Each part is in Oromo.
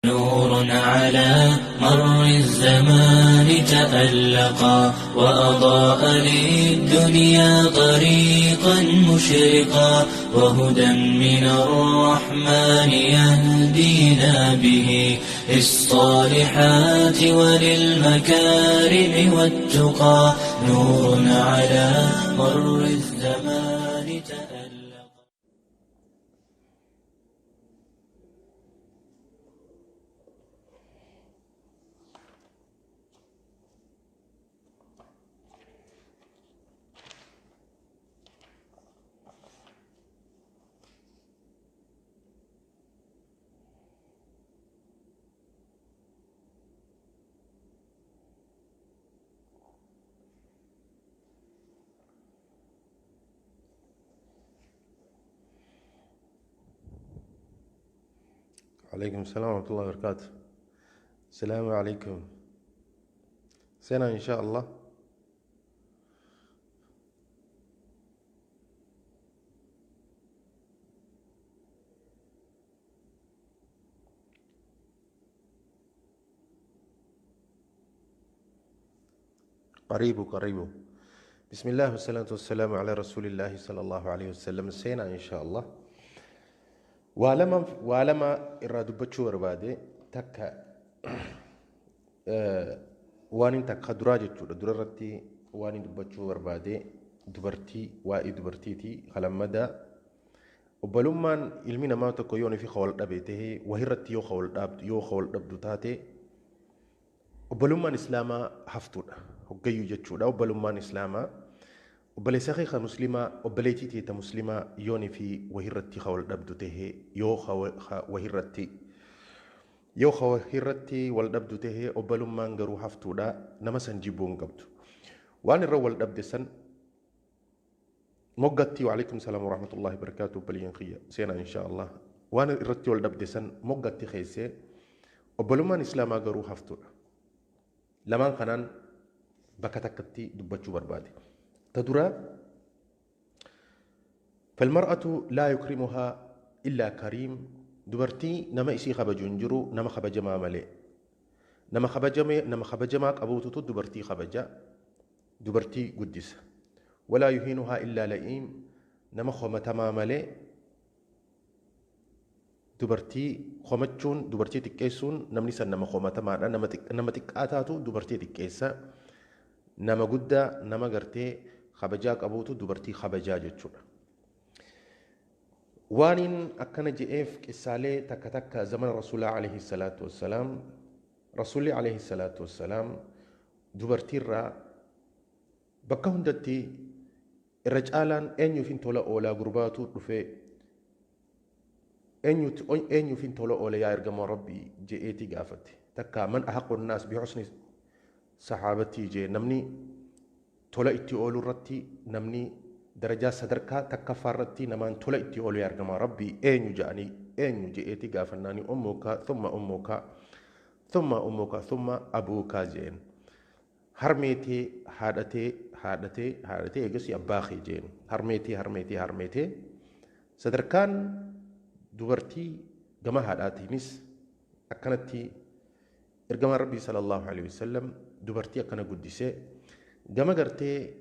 نور على مر الزمان تألقا وأضاء للدنيا طريقا مشرقا وهدى من الرحمن يهدينا به للصالحات وللمكارم والتقى نور على مر الزمان تألقا. عليكم السلام ورحمة الله وبركاته. السلام عليكم. سنة إن شاء الله. قريب قريب. بسم الله والصلاة والسلام على رسول الله صلى الله عليه وسلم. سنة إن شاء الله. Waa lama irraa dubbachuu barbaade. Takka waan takka duraa jechuudha. Dura irratti waan dubbachuu barbaade dubartii, waa'ee dubartiiti. Kalammadaa, obbolummaan ilmi namaa tokko yoo fi wal dhabe tahee, wahirratti yoo wal dhabdu taate, obbolummaan islaamaa haftuudha hoggayyuu jechuudha. Obbolummaan islaamaa, obboleessa kee ka muslimaa, obboleettii teeta muslimaa, yoonii fi wahirratti wal dhabdu tahee, yoo wahirratti wal dhabdu tahee, obbolummaan garuu haftuudha. Nama san jibbuu hin qabdu. Waan irra wal dhabde san moggatti. وعليكم السلام ورحمة الله وبركاته. Obboleeyyan kiyya, seenaa إن شاء الله. Waan irratti wal dhabde san moggatti keessee, obbolummaan islaamaa garuu haftuudha. Lamaan kanaan bakka takkatti dubbachuu barbaade. Ta duraa, فالمرأة لا يكرمها إلا كريم. Dubartii nama isii kabaju hin jiru nama kabajamaa malee. Nama kabajame, nama kabajamaa qabuututu dubartii kabaja, dubartii guddisa. ولا يهينها إلا لئيم. Nama komatamaa malee dubartii komachuun, dubartii xiqqeessuun, namni san nama komatamaadha. Nama xiqqaa taatu dubartii xiqqeessa. Nama guddaa, nama gartee kabajaa qabuutu dubartii kabajaa jechuudha. Waaniin akkana je'eef, qissaalee takka takka zamana rasuulaa عليه الصلاة والسلام, rasuulli عليه الصلاة والسلام dubartiirraa bakka hundatti irra caalaan eenyuufin tola oolaa? Gurbaatu dhufee, "Eenyuufin tola oola, yaa ergamaa rabbii?" je'eetii gaafate. Takka, "من أحق الناس بحسن صحابتي?" jee. Namni tola itti ooluu irratti, namni darajaa sadarkaa takkaffaa irratti namaan tola itti oolu, yaa ergamaa rabbii, eenyu je'anii, eenyu je'eetii gaafannaani, "أمك ثم أمك ثم أمك ثم أبوك" jeen. Harmeetee, haadhatee, haadhatee, haadhatee, eegasii abbaa kee jeen. Harmeetee, harmeetee, harmeetee. Sadarkaan dubartii gama haadhaatiinis akkanatti ergamaan rabbii صلى الله عليه وسلم dubartii akkana guddisee, gama gartee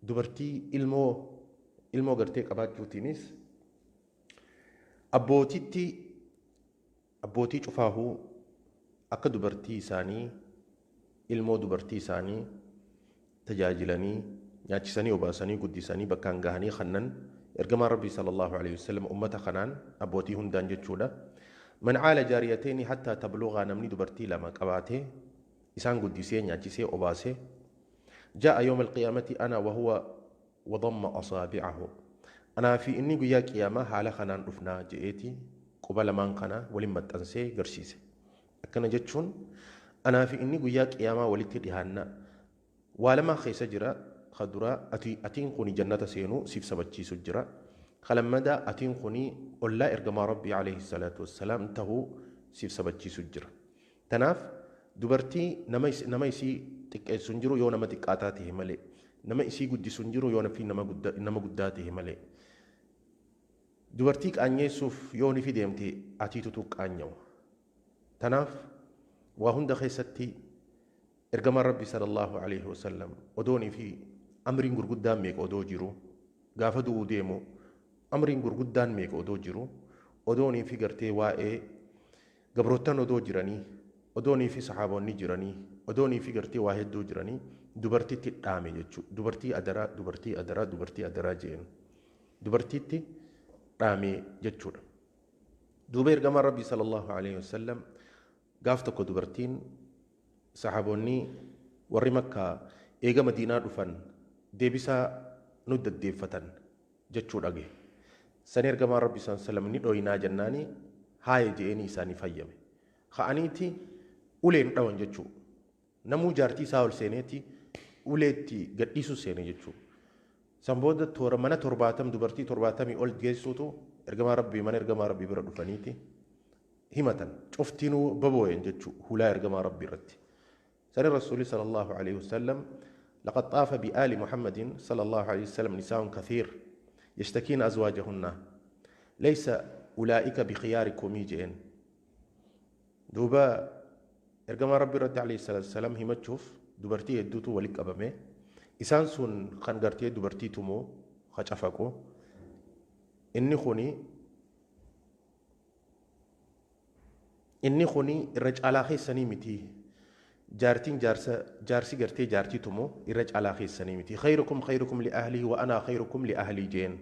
dubartii ilmoo gartee qabaachuutiinis abbootitti, abbootii cufaahuu akka dubartii isaanii, ilmoo dubartii isaanii tajaajilanii, nyaachisanii, obaasanii, guddisanii, bakkaan gahanii kannan ergamaan rabbii صلى الله عليه وسلم ummata kanaan, abbootii hundaan jechuudha. من عال جاريتين حتى تبلغا, namni dubartii lama qabaatee isaan guddisee, nyaachisee, obaasee, جاء يوم القيامة أنا وهو وضم أصابعه, anaa fi inni guyyaa qiyaamaa haala kanaan dhufnaa je'eeti quba lamaan kana waliin maxxansee garsiise. Akkana jechuun anaa fi inni guyyaa qiyaamaa walitti dhihaanna. Waa lamaa keessa jira. Ka duraa, atiin kuni jannata seenuu siif sabachiisu jira. Kalammadaa, atiin kuni ollaa ergamaa rabbii عليه الصلاة والسلام tahuu siif sabachiisu jira. Tanaaf dubartii nama isii xiqqeessu hin jiru yoo nama xiqqaataa ta'e malee. Nama isii guddisu hin jiru yoo fi nama guddaa ta'e malee. Dubartii qaanyeessuuf yoo ni fi deemte, atiitutu qaanyawu. Tanaaf waa hunda keessatti ergamaan Rabbi sallallahu alaihi wasallam odoonii fi amriin gurguddaan meeqa odoo jiru, gaafa du'uu deemu amriin gurguddaan meeqa odoo jiru, odoonii fi gartee waa'ee gabroottan odoo jiranii, odoonii fi saxaaboonni jiranii, odoonii fi gartee waa hedduu jiranii dubartiitti dhaame jechuudha. Dubartii adaraa, dubartii adaraa, dubartii adaraa jeen dubartiitti dhaame jechuudha. Duuba ergamaan Rabbi sallallahu alaihi wasallam gaaf tokko dubartiin saxaaboonni warri Makkaa eega Madiinaa dhufan deebisaa nu daddeeffatan jechuu dhage. Sani ergamaan Rabbi sallallahu alaihi wasallam ni dhooyinaa jennaani haaya je'eenii isaanii fayyame. Ka'aniiti uleen dhawan jechuu. Namuu jaartii isaa ol seeneeti uleetti gadhiisuu seene jechuu. San booda toora mana 70 dubartii 70 ol geessuutu ergamaa Rabbii mana ergamaa Rabbii bira dhufaniiti himatan. Cuftinuu babooyan jechuu hulaa ergamaa Rabbii irratti. Sani Rasuulli sallallahu alaihi wasallam لقد طاف بآل محمد صلى الله عليه وسلم نساء كثير يشتكين أزواجهن ليس أولئك بخياركم جئن. دوبا ergamaa Rabbii irratti alayhi salaatu wasalaam himachuuf dubartii hedduutu walitti qabame. Isaan sun kan gartee dubartii tumoo cafaqu. Inni kuni irra caalaa keessanii miti. Jaartiin jaarsa jaarsi gartee jaartii tumoo irra caalaa keessanii miti. Khayrukum khayrukum li ahlihi wa ana khayrukum li ahli jeen.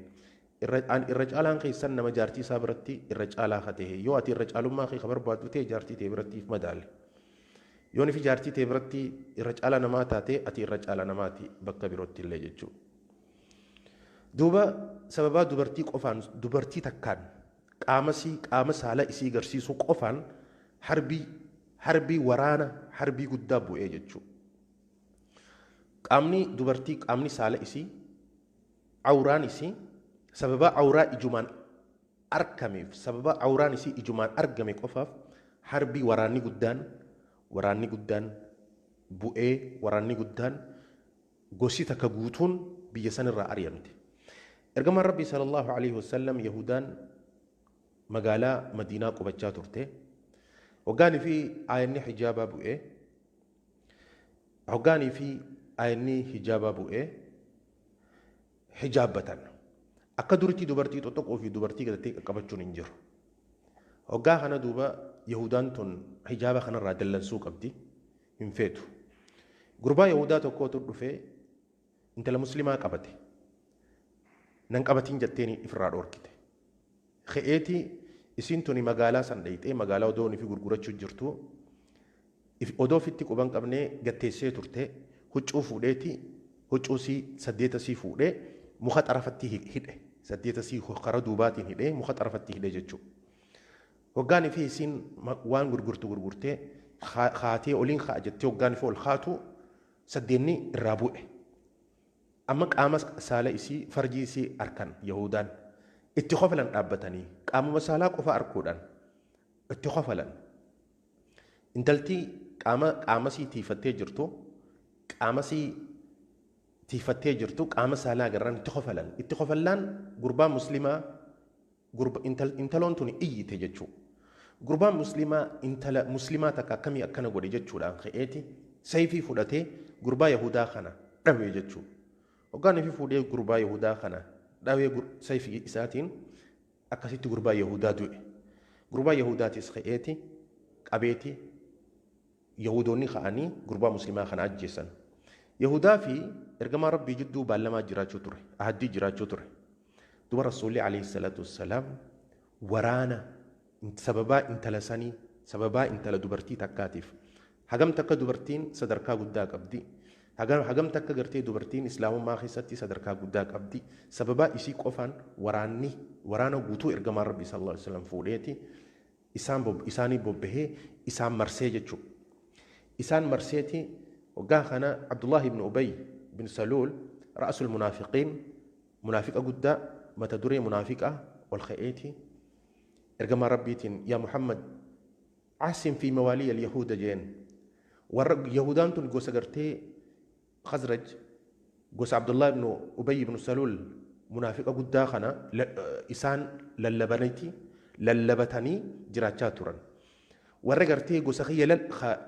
Irra caalaan keessan nama jaartii isaa biratti irra caalaa ka ta'e. Yoo ati irra caalummaa kee ka barbaaddu ta'e jaartii ta'e biratti if madaali. Yoo nifi jaartii ta'e biratti irra caalaa namaa taate ati irra caalaa namaati bakka birootti illee jechuudha. Duuba sababaa dubartii qofaan dubartii takkaan qaama sii qaama saala isii garsiisuu qofaan harbii waraana harbii guddaa bu'ee jechuudha. Qaamni dubartii qaamni saala isii awraan isii sababa awraa ijumaan argameef sababa awraan isii ijumaan argame qofaaf harbii waraanni guddaan bu'ee waraanni guddaan gosi takka guutuun biyya sanirraa ari'amte. Ergamaan Rabbii sallallahu alaihi wasallam Yahudaan magaalaa Madiinaa qubachaa turte. Hoggaanii fi aayanni hijaabaa bu'ee hoggaanii fi aayanni hijaabaa bu'ee hijaabbatan. Akka duritti dubartii xoxoqoo fi dubartii gadatee qaqqabachuun hin jiru. Hoggaa kana duuba Yahudaan tun hijaaba kanarraa dallansuu qabdi hin feetu. Gurbaa Yahudaa tokkootu dhufee intala muslimaa qabate. Nan qabatiin jetteen ifirraa dhoorkite. Ka'eeti isiin tuni magaalaa san dhayxee magaalaa odoo fi gurgurachuu jirtu odoo ofitti quban qabnee gatteessee turte huccuu fuudheeti huccuu sii 8 sii fuudhee muka xarafatti hidhe 8 sii kara duubaatiin hidhee muka xarafatti hidhe jechuudha. Hoggaan fi isiin waan gurgurtu gurgurtee haatee oliin haa jettee hoggaan fi ol haatu 8 irraa bu'e. Amma qaama saala isii farjii isii arkan Yahudaan itti qofalan dhaabbatanii qaamuma saalaa qofa arkuudhaan itti qofalan. Intaltii qaama sii tiifattee jirtu qaama sii tiifattee jirtu qaama saalaa agarraan itti qofalan. Itti qofallaan gurbaa muslimaa intaloon tuni iyyite jechuudha. Gurbaan muslimaa intala muslimaa takka akkamii akkana godhe jechuudhaan ka'eeti sayfii fudhatee gurbaa Yahudaa kana dhawee jechuudha. Hoggaan fi fuudhee gurbaa Yahudaa kana dhawee sayfii isaatiin akkasitti gurbaa Yahudaa du'e. Gurbaa Yahudaatis ka'eeti qabeeti Yahudoonni ka'anii gurbaa muslimaa kana ajjeesan. Yahudaa fi ergamaa Rabbii jidduu baallamaa jiraachuu ture, ahaddii jiraachuu ture. Duba Rasuulli alayhi salaatu wassalaam waraana sababaa intala sanii sababaa intala dubartii takkaatiif hagam takka dubartiin sadarkaa guddaa qabdi. Hagam takka gartee dubartiin islaamummaa keessatti sadarkaa guddaa qabdi. Sababaa isii qofaan waraana guutuu ergamaan Rabbii sallallahu alaihi wasallam fuudheeti isaanii bobbahee isaan marsee jechuudha. Isaan marseeti waggaa kana Abdullah ibn Ubay bin Saluul ra'asul munaafiqiin munaafiqa guddaa mata duree munaafiqa ol ka'eeti ergamaa Rabbiitiin yaa Muhammad asim fi mawaalii al-yahuuda jeen. Warra Yahudaan tun gosa gartee Khazraj gosa Abdullah ibn Ubay ibn Saluul munaafiqa guddaa kana isaan lallabatanii jiraachaa turan. Warra gartee gosa kiyya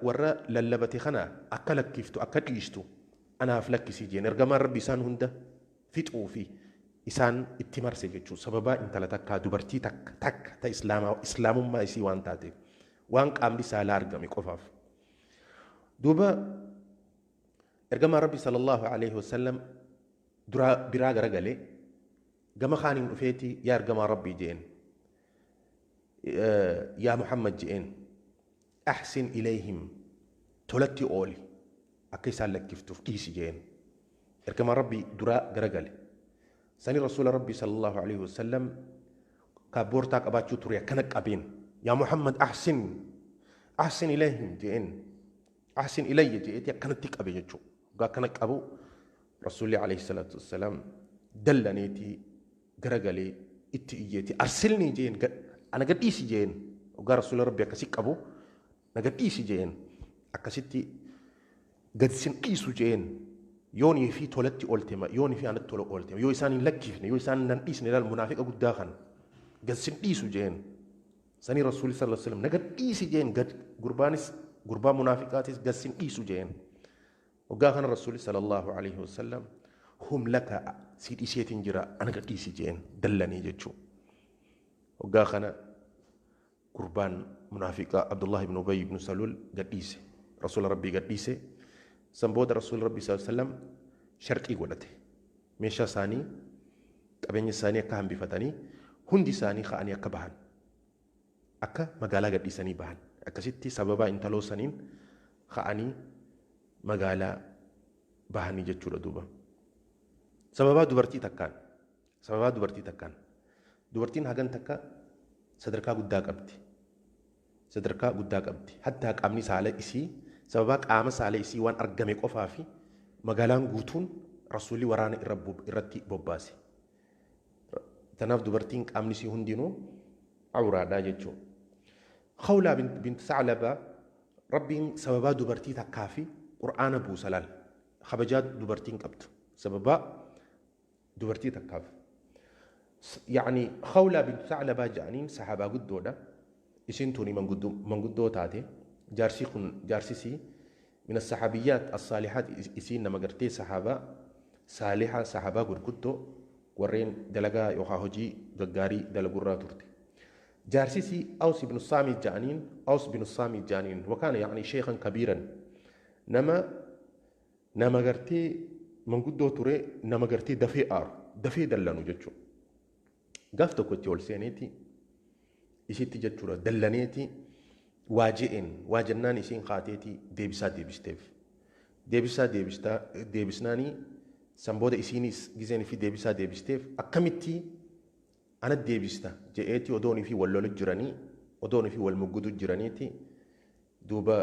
warra lallabate kana akka lakkiftu akka dhiistu anaaf lakkisii jeen. Ergamaan rabbi isaan hunda fixuu fi isaan itti marse jechuudha. Sababaa intala takkaa dubartii takka takka ta islaamummaa isii waan taateef waan qaamni saalaa argame qofaaf. Duuba ergamaan rabbi sallallahu alaihi wasallam duraa biraa garagalee gama kaaniin dhufeeti yaa ergamaa rabbii jeen, yaa Muhammad jeen, أحسن إليهم تولتي أولي أكيسان لك كيفتوف إيسي جين. إركما ربي دراء قرقلي سني رسول ربي صلى الله عليه وسلم كابورتاك أباتشو تريا كنك أبين يا محمد أحسن أحسن إليهم جين أحسن إلي جئت يا كنتك أبين جو قا كنك أبو رسول عليه الصلاة والسلام دلنيتي قرقلي إتئيتي أرسلني جين أنا قد إيسي جين. وقال رسول ربي أكسيك أبو نقد إيسي جين أكستي قد سن إيسو جين يوني في تولتي أولتما يوني في أنا تولو أولتما يو إساني لكيفني يو إساني ننقيسني لا المنافق أقول داخل قد سن إيسو جين. سني رسول صلى الله عليه وسلم نقد إيسي جين قد قربانس قربان منافقاتس قد سن إيسو جين. وقاهن الرسول صلى الله عليه وسلم هم لك سيد إيسيتين جرا أنا قد إيسي جين دلني جتشو. وقاهن قربان منافقة عبد الله بن أبي بن سلول قديسة رسول ربي قديسة سنبود رسول ربي صلى الله عليه وسلم شرطي قولته ميشا ساني قبني ساني كهم بفتني هندي ساني خاني أكبهن أكا مقالة قديساني بهن أكا ستي سببا انتلو سنين خاني مقالة بهني جتشو دوبا. سببا دبرتي تكان سببا دبرتي تكان دبرتين هاجن تكا sadarkaa guddaa qabdi. Sadarkaa guddaa qabdi. Hattaa qaamni saala isii sababaa qaama saala isii waan argame qofaa fi magaalaan guutuun rasuulli waraana irratti bobbaase. Tanaaf dubartiin qaamni isii hundinuu awraadhaa jechuudha. Khawlaa bint Saclabaa rabbiin sababaa dubartii takkaa fi qur'aana buusa laal. Kabajaa dubartiin qabdu sababaa dubartii takkaaf. يعني خولة بنت ثعلبة جانين صحابة قدودة إسنتوني من قدو تاتي جارسي جارسيسي من الصحابيات الصالحات إسين نما قرتي صحابة صالحة صحابة قدو ورين دلقا يوخاهجي ققاري دلقورا تورتي جارسيسي أوس بن الصامت جانين أوس بن الصامت جانين وكان يعني شيخا كبيرا نما قرتي من قدو توري نما قرتي دفي آر دفي دلانو جتشو Gaaf tokkotti ol seeneeti isitti jechuudha dallaneeti waa je'een waa jennaan isiin kaateeti deebisaa deebisteef. Deebisaa deebisnaanii san booda isiinis gizeen fi deebisaa deebisteef akkamitti ana deebista je'eeti odoonii fi wal lolu jiranii odoonii fi wal muggudu jiraniiti duuba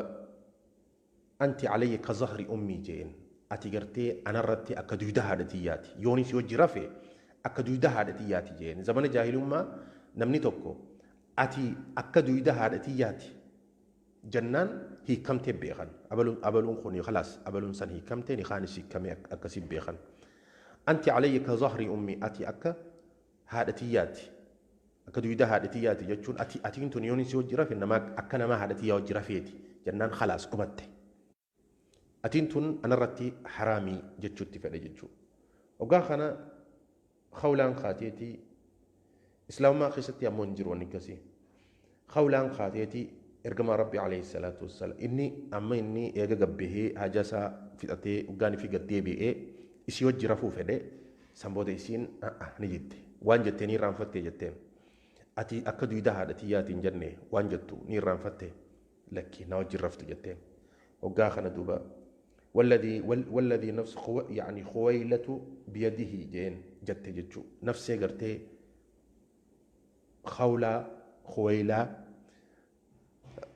anti alayya ka zahri ummii je'een ati gartee anarratti akka duyda haadha tiyyaati yoonis yoo jirafe akka duyda haadha tiyyaati jeen. Zamana jaahilummaa namni tokko ati akka duyda haadha tiyyaati jennaan hiikamtee beekan. Abaluun kun khalaas abaluun san hiikamtee ni kaanis hiikamee akkasii beekan. Anti alayya ka zahri ummi ati akka haadha tiyyaati akka duyda haadha tiyyaati jechuun ati atiin tun yoonis yoo jirafe nama akka nama haadha tiyyaa yoo jirafeeti jennaan khalaas dhumatte. Atiin tun anarratti haraamii jechuutti fedhe jechuudha. Ogaa kana Khawlaan kaateeti islaamummaa keessatti ammoo hin jiru wanni akkasii. Khawlaan kaateeti ergamaa rabbi alayhi salaatu wassalaam inni amma inni eega gabbahee haja isaa fixatee hoggaanii fi gad deebi'ee isii wajji rafuu fedhe san booda isiin ni jette waan jettee ni irraanfatte jetteen ati akka duyda haadha tiyyaatiin jenne waan jettu ni irraanfatte lakki na wajji raftu jetteen hoggaa kana duuba والذي نفس يعني خويلة بيده جين جت جتشو نفسي قرتي خولة خويلة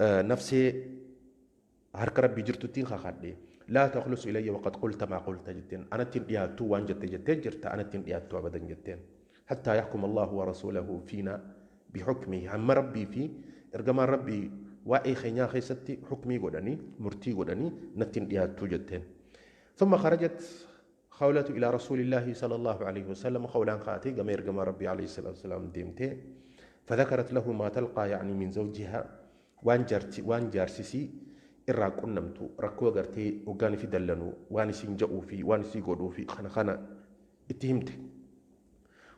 نفسي هرك ربي جرتو تين خخدي لا تخلص إلي وقد قلت ما قلت جتين أنا تين ياتو وان جت جت جرت أنا تين ياتو أبدا جتين حتى يحكم الله ورسوله فينا بحكمه هم ربي في إرجما ربي وأي خينا خيستي حكمي قدني مرتي قدني نتين ياتو جتين. ثم خرجت خولة إلى رسول الله صلى الله عليه وسلم خولان خاتي قمير قما ربي عليه الصلاة والسلام ديمتي فذكرت له ما تلقى يعني من زوجها Waan jaarsisii irraa qunnamtu rakkoo agartee hoggaan fi dallanuu waan isiin ja'uu fi waan isii godhuu fi kana kana itti himte.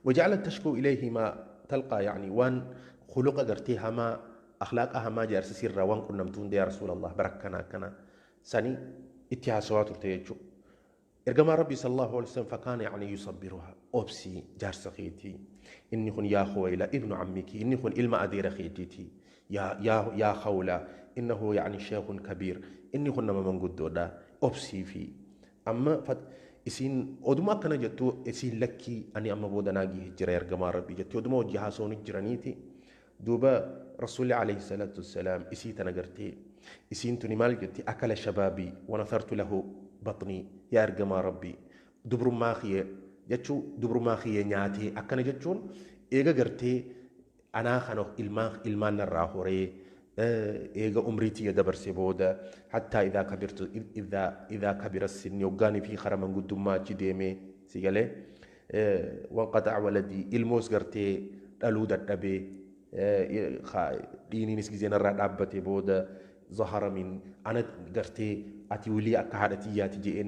وجعلت تشكو إليه ما تلقى يعني وان خلق agartee hamaa akhlaaqa hamaa jaarsisii irraa waan qunnamtu hunda yaa Rasuulallah barakkana akkana sanii itti haasawaa turte jechuudha. Ergamaa Rabbii sallallahu alaihi wasallam fakkaana يعني يصبرها obsii jaarsa keetii inni kun yaa Khuwayla ibnu ammiki inni kun ilma adeera keetiiti yaa Khawla innahu يعني شيخ كبير inni kun nama manguddoodha obsii fi amma isiin oduma akkana jettu isiin lakkii ani amma booda naagii jira ergamaa Rabbii jetti oduma hojii haasawni jiraniiti duuba rasuulli alayhi salaatu wassalaam isii tana gartee isiin tuni maal jetti akala shabaabii wanathartu lahu batnii yaa ergamaa Rabbii dubrummaa kiyya jechuu dubrummaa kiyya nyaatee akkana jechuun eega gartee anaa kana ilmaan narraa horee eega umrii tiyya dabarse booda hattaa idaa kabirtu idaa kabira sinni hoggaanii fi kara manguddummaa achi deemee si galee wanqaxaa waladii ilmoos gartee dhaluu dadhabee dhiiniinis gizee narraa dhaabbate booda zahara min ana gartee ati wilii akka haadha tiyyaati je'ee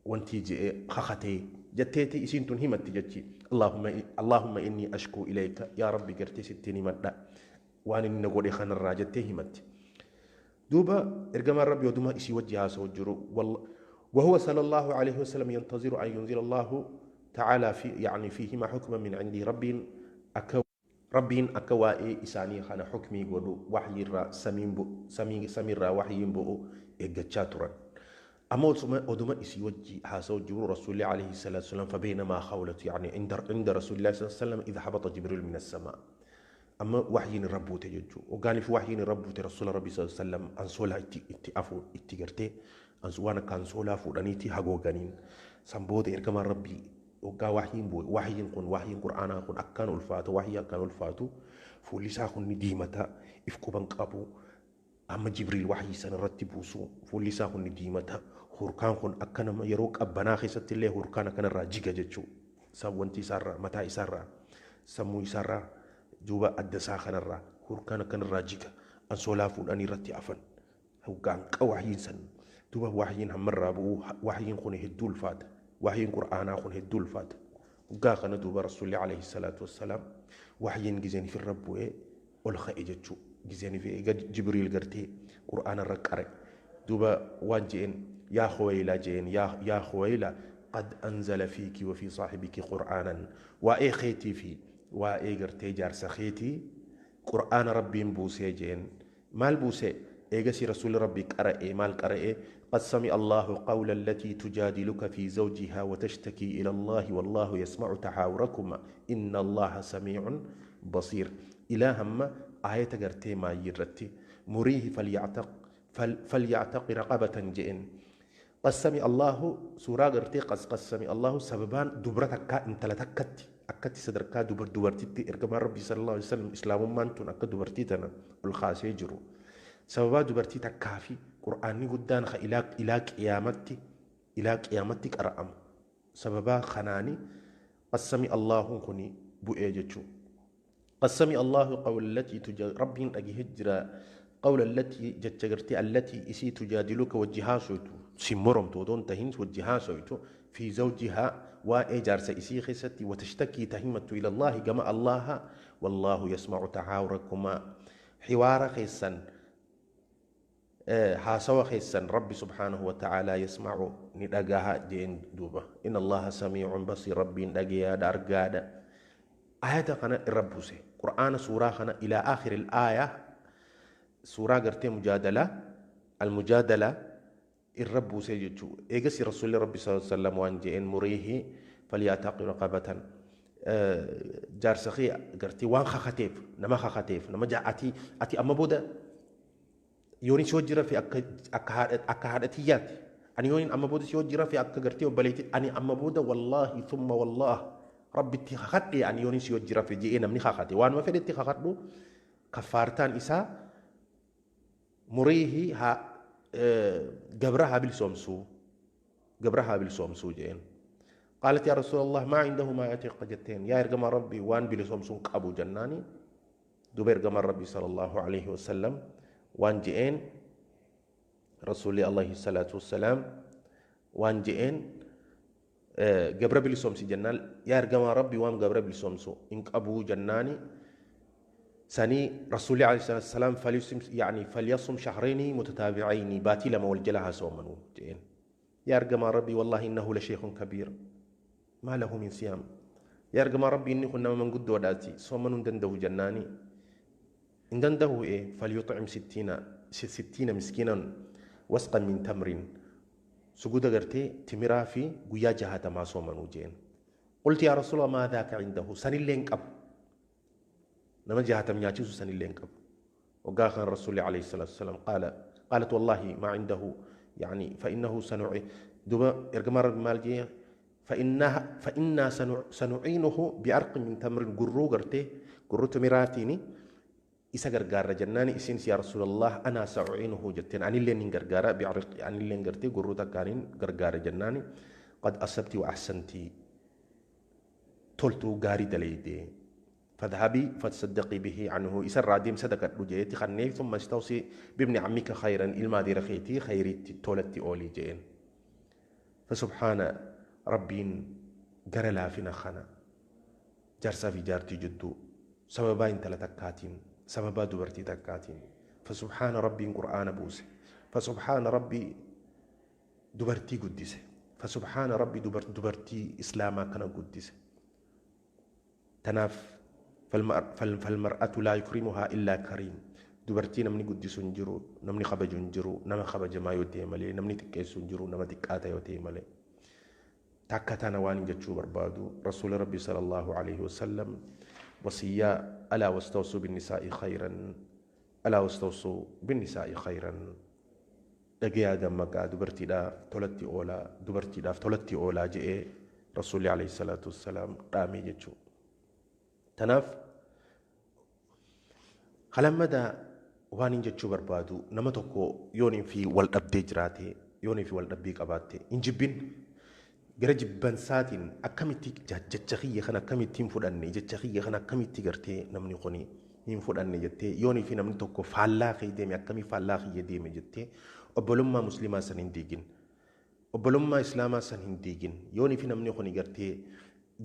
wantii je'ee kakatee jetteeti isiin tun himatti jechi Allahumma inni ashkuu ilayka yaa Rabbi gartee sittiin himadha waan inni na godhe kanarraa jettee himatti. Duuba ergamaan Rabbi oduma isii wajji haasa'u jiru وهو صلى الله عليه وسلم ينتظر أن ينزل الله تعالى في يعني فيهما حكما من عند رب ربين أكوائي إساني خان حكمي قولوا وحي را سمين بو سمين سمير را وحي بو إجتشاترا أما أدوما إسي وجي حاسو جبر رسول الله عليه الصلاة والسلام فبينما خولت يعني عند رسول الله صلى الله عليه وسلم إذا هبط جبريل من السماء أما وحي ربو تججو وقال في وحي ربو رسول ربي صلى الله عليه وسلم أنسولا إتي أفو إتي قرتي أنسوانا كانسولا فورانيتي هاغو غانين سنبود إركما ربي وقا وحيين بو وحيين كون وحيين قرآن كون أكان الفاتو وحي أكان الفاتو فوليسا كون نديمتا إفكو بنقابو أما جبريل وحي سنرتبوسو فوليسا كون نديمتا هوركان كون أكان ما يروك أبنا خيست الله هوركان أكان راجيكا جتشو سوانتي سارة متى سارة سموي سارة جوبا أدسا خان الرا هوركان أكان راجيكا أنسولا فول أني رتي أفن هوكان وحيين سن دوبا وحيين هم الرابو وحيين كون هدول فات وحيين قرآن كون هدول فات وقا خان دوبا رسول الله عليه الصلاة والسلام وحيين جزاني في الرب وإيه والخائجتشو جزاني في جبريل قرتي قرآن الرقري دوبا وانجين يا خويلة جين يا خويلة قد أنزل فيك وفي صاحبك قرآنا وإيه خيتي في وإيه قرتي جارس خيتي قرآن ربي بوسي جين مال بوسي إيجاسي رسول ربي قرأ مال قرأ قد سمع الله قول التي تجادلك في زوجها وتشتكي إلى الله والله يسمع تحاوركما إن الله سميع بصير إلى هم آية قرتي ما يرتي مريه فليعتق رقبة جئن قد سمع الله سورة قرتي قد سمع الله سببان دبرتك انت لتكتي أكتي صدرك دبر دبرتي إرجم ربي صلى الله عليه وسلم إسلام ما أنتم أكد دبرتي الخاص يجرو سببا دبرتي تكافي قرآني قدان خ إلى قيامتي إلى قيامتك أرأم سببا خناني قد سمع الله كني بؤيجتشو قد سمع الله قول التي ربي أجي هجرة قول التي جتجرتي التي إسي تجادلك وجهها سويتو سمرم تودون تهين وجهها سويتو في زوجها وإيجار سيسي خستي وتشتكي تهمت إلى الله جمع الله والله يسمع تحاوركما حوار خيسا حاسوا خيسا ربي سبحانه وتعالى يسمع ندقاها جين دوبة إن الله سميع بصير ربي ندقيا دارقادا آية خنا الربوسي قرآن سورة خنا إلى آخر الآية سورة قرتي مجادلة المجادلة الرب سيجتشو إيجسي رسول ربي صلى الله عليه وسلم وان مريه فليعتق رقبة جار سخي قرتي وان خختيف نما خختيف نما جا أتي أما بودا يوني شو جرى في أكهادتيات أني يوني أما بودا شو جرى في أك قرتي وبليتي أني أما بودا والله ثم والله ربي تخختي أني يوني شو جرى في جي نمني خختي وان ما فدتي خختلو كفارتان إسا مريه ها جبرها بالسومسو جبرها بالسومسو جين قالت يا رسول الله ما عنده ما يعتق جتين يا إرجم ربي وان بالسومسو أبو جناني Duuba ergamaan Rabbii sallallahu alaihi wasallam waan je'een, Rasuulli alayhi salaatu wassalaam waan je'een, gabra bilisoomsi jennaan, yaa ergamaa Rabbii, waan gabra bilisoomsu hin qabuu jennaani, sanii Rasuulli alayhi salaatu wassalaam falyusum, yani falyasum shahrayni mutataabi'ayni, baatii 2 wal jala haa soomanuu je'een. Yaa ergamaa Rabbii, wallaahi innahu la sheekhun kabiir, maa lahu min siyaam. Yaa ergamaa Rabbii, inni kun nama manguddoodhaati, soomanuu hin danda'u jennaani, hin danda'u, ee, falyuxcim 60 miskiinan wasqan min tamrin, suguda gartee timiraa fi guyyaa 60 soomanuu jeen. Qulti yaa Rasuula, maa dhaaka indahu, sanillee hin qabu, nama 60 nyaachisu sanillee hin qabu. Waggaa kan Rasuulli alayhi salaatu wasalaam qaala, qaalat wallaahi maa indahu, yani fa innahu sanuci. Duba ergamaa Rabbi maal jee? فإنا سنعينه بعرق من تمر, gurruu gartee gurruu timiraatiini isa gargaarra jennaani, isinis yaa Rasuulallah, أنا سأعينه jetteen, anillee nin gargaara, بعرق, anilleen gartee gurruu takkaaniin gargaara jennaani, قد أصبت وأحسنت, toltuu gaarii daleeyde, فاذهبي فتصدقي به عنه, isarraa deem sadaqadhu jeeti kannee, ثم استوصي بابن عمك خيرا, ilma adeera keetii khayriitti tolatti oolii jeen. فسبحان Rabbiin gara laafina kana jaarsaa fi jaartii jidduu sababaa intala takkaatiin, sababaa dubartii takkaatiin. فسبحان Rabbiin qur'aana buuse. فسبحان Rabbii dubartii guddise. فسبحان Rabbii dubartii islaamaa kana guddise. Tanaaf فالمرأة لا يكرمها إلا كريم. Dubartii namni guddisu hin jiru, namni kabaju hin jiru, nama kabajamaa yoo ta'e malee, namni xiqqeessu hin jiru, nama xiqqaata yoo ta'e malee. Takka tana waan jechuu barbaadu, Rasuula Rabbi sallallahu alaihi wasallam wasiyyaa ألا واستوصوا بالنساء خيرا، ألا واستوصوا بالنساء خيرا. Dhagayaa, dammaqaa, dubartiidhaaf tolatti oolaa, dubartiidhaaf tolatti oolaa je'ee Rasuulli alayhi salaatu wassalaam dhaamee jechuu. Tanaaf kalammadaa waan hin jechuu barbaadu, nama tokko yoonii fi wal dhabdee jiraate, yoonii fi wal dhabbii qabaatte, hin jibbin. Gara jibbansaatiin akkamitti jecha kiyya kana akkamitti hin fudhanne, jecha kiyya kana akkamitti gartee namni kuni hin fudhanne jettee, yoonii fi namni tokko faallaa kee deeme, akkamii faallaa kiyya deeme jettee obbolummaa musliimaa san hin diigin, obbolummaa islaamaa san hin diigin. Yoonii fi namni kuni gartee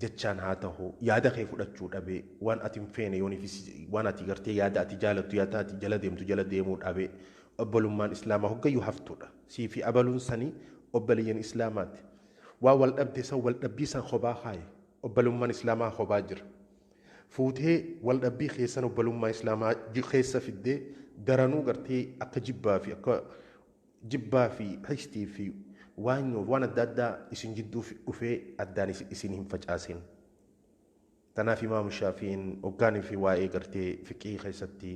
jechaan haa ta'u yaada kee fudhachuu dhabe, waan ati hin feene, yoonii fi waan ati gartee yaada ati jaalattu, yaada ati jala deemtu jala deemuu dhabe, obbolummaan islaamaa hoggayyuu haftuudha. Sii fi abaluun sanii obboleeyyan islaamaati. Waa wal dhabde san, wal dhabbii san kophaa kaaye, obbolummaan islaamaa kophaa jira. Fuutee wal dhabbii keessan obbolummaa islaamaa keessa fiddee daranuu gartee akka jibbaa fi akka jibbaa fi histii fi waan waan adda addaa isin jidduu dhufee addaan isin hin facaasin. Tanaaf Imaamu Shaafiin hoggaanii fi waa'ee gartee fiqii keessatti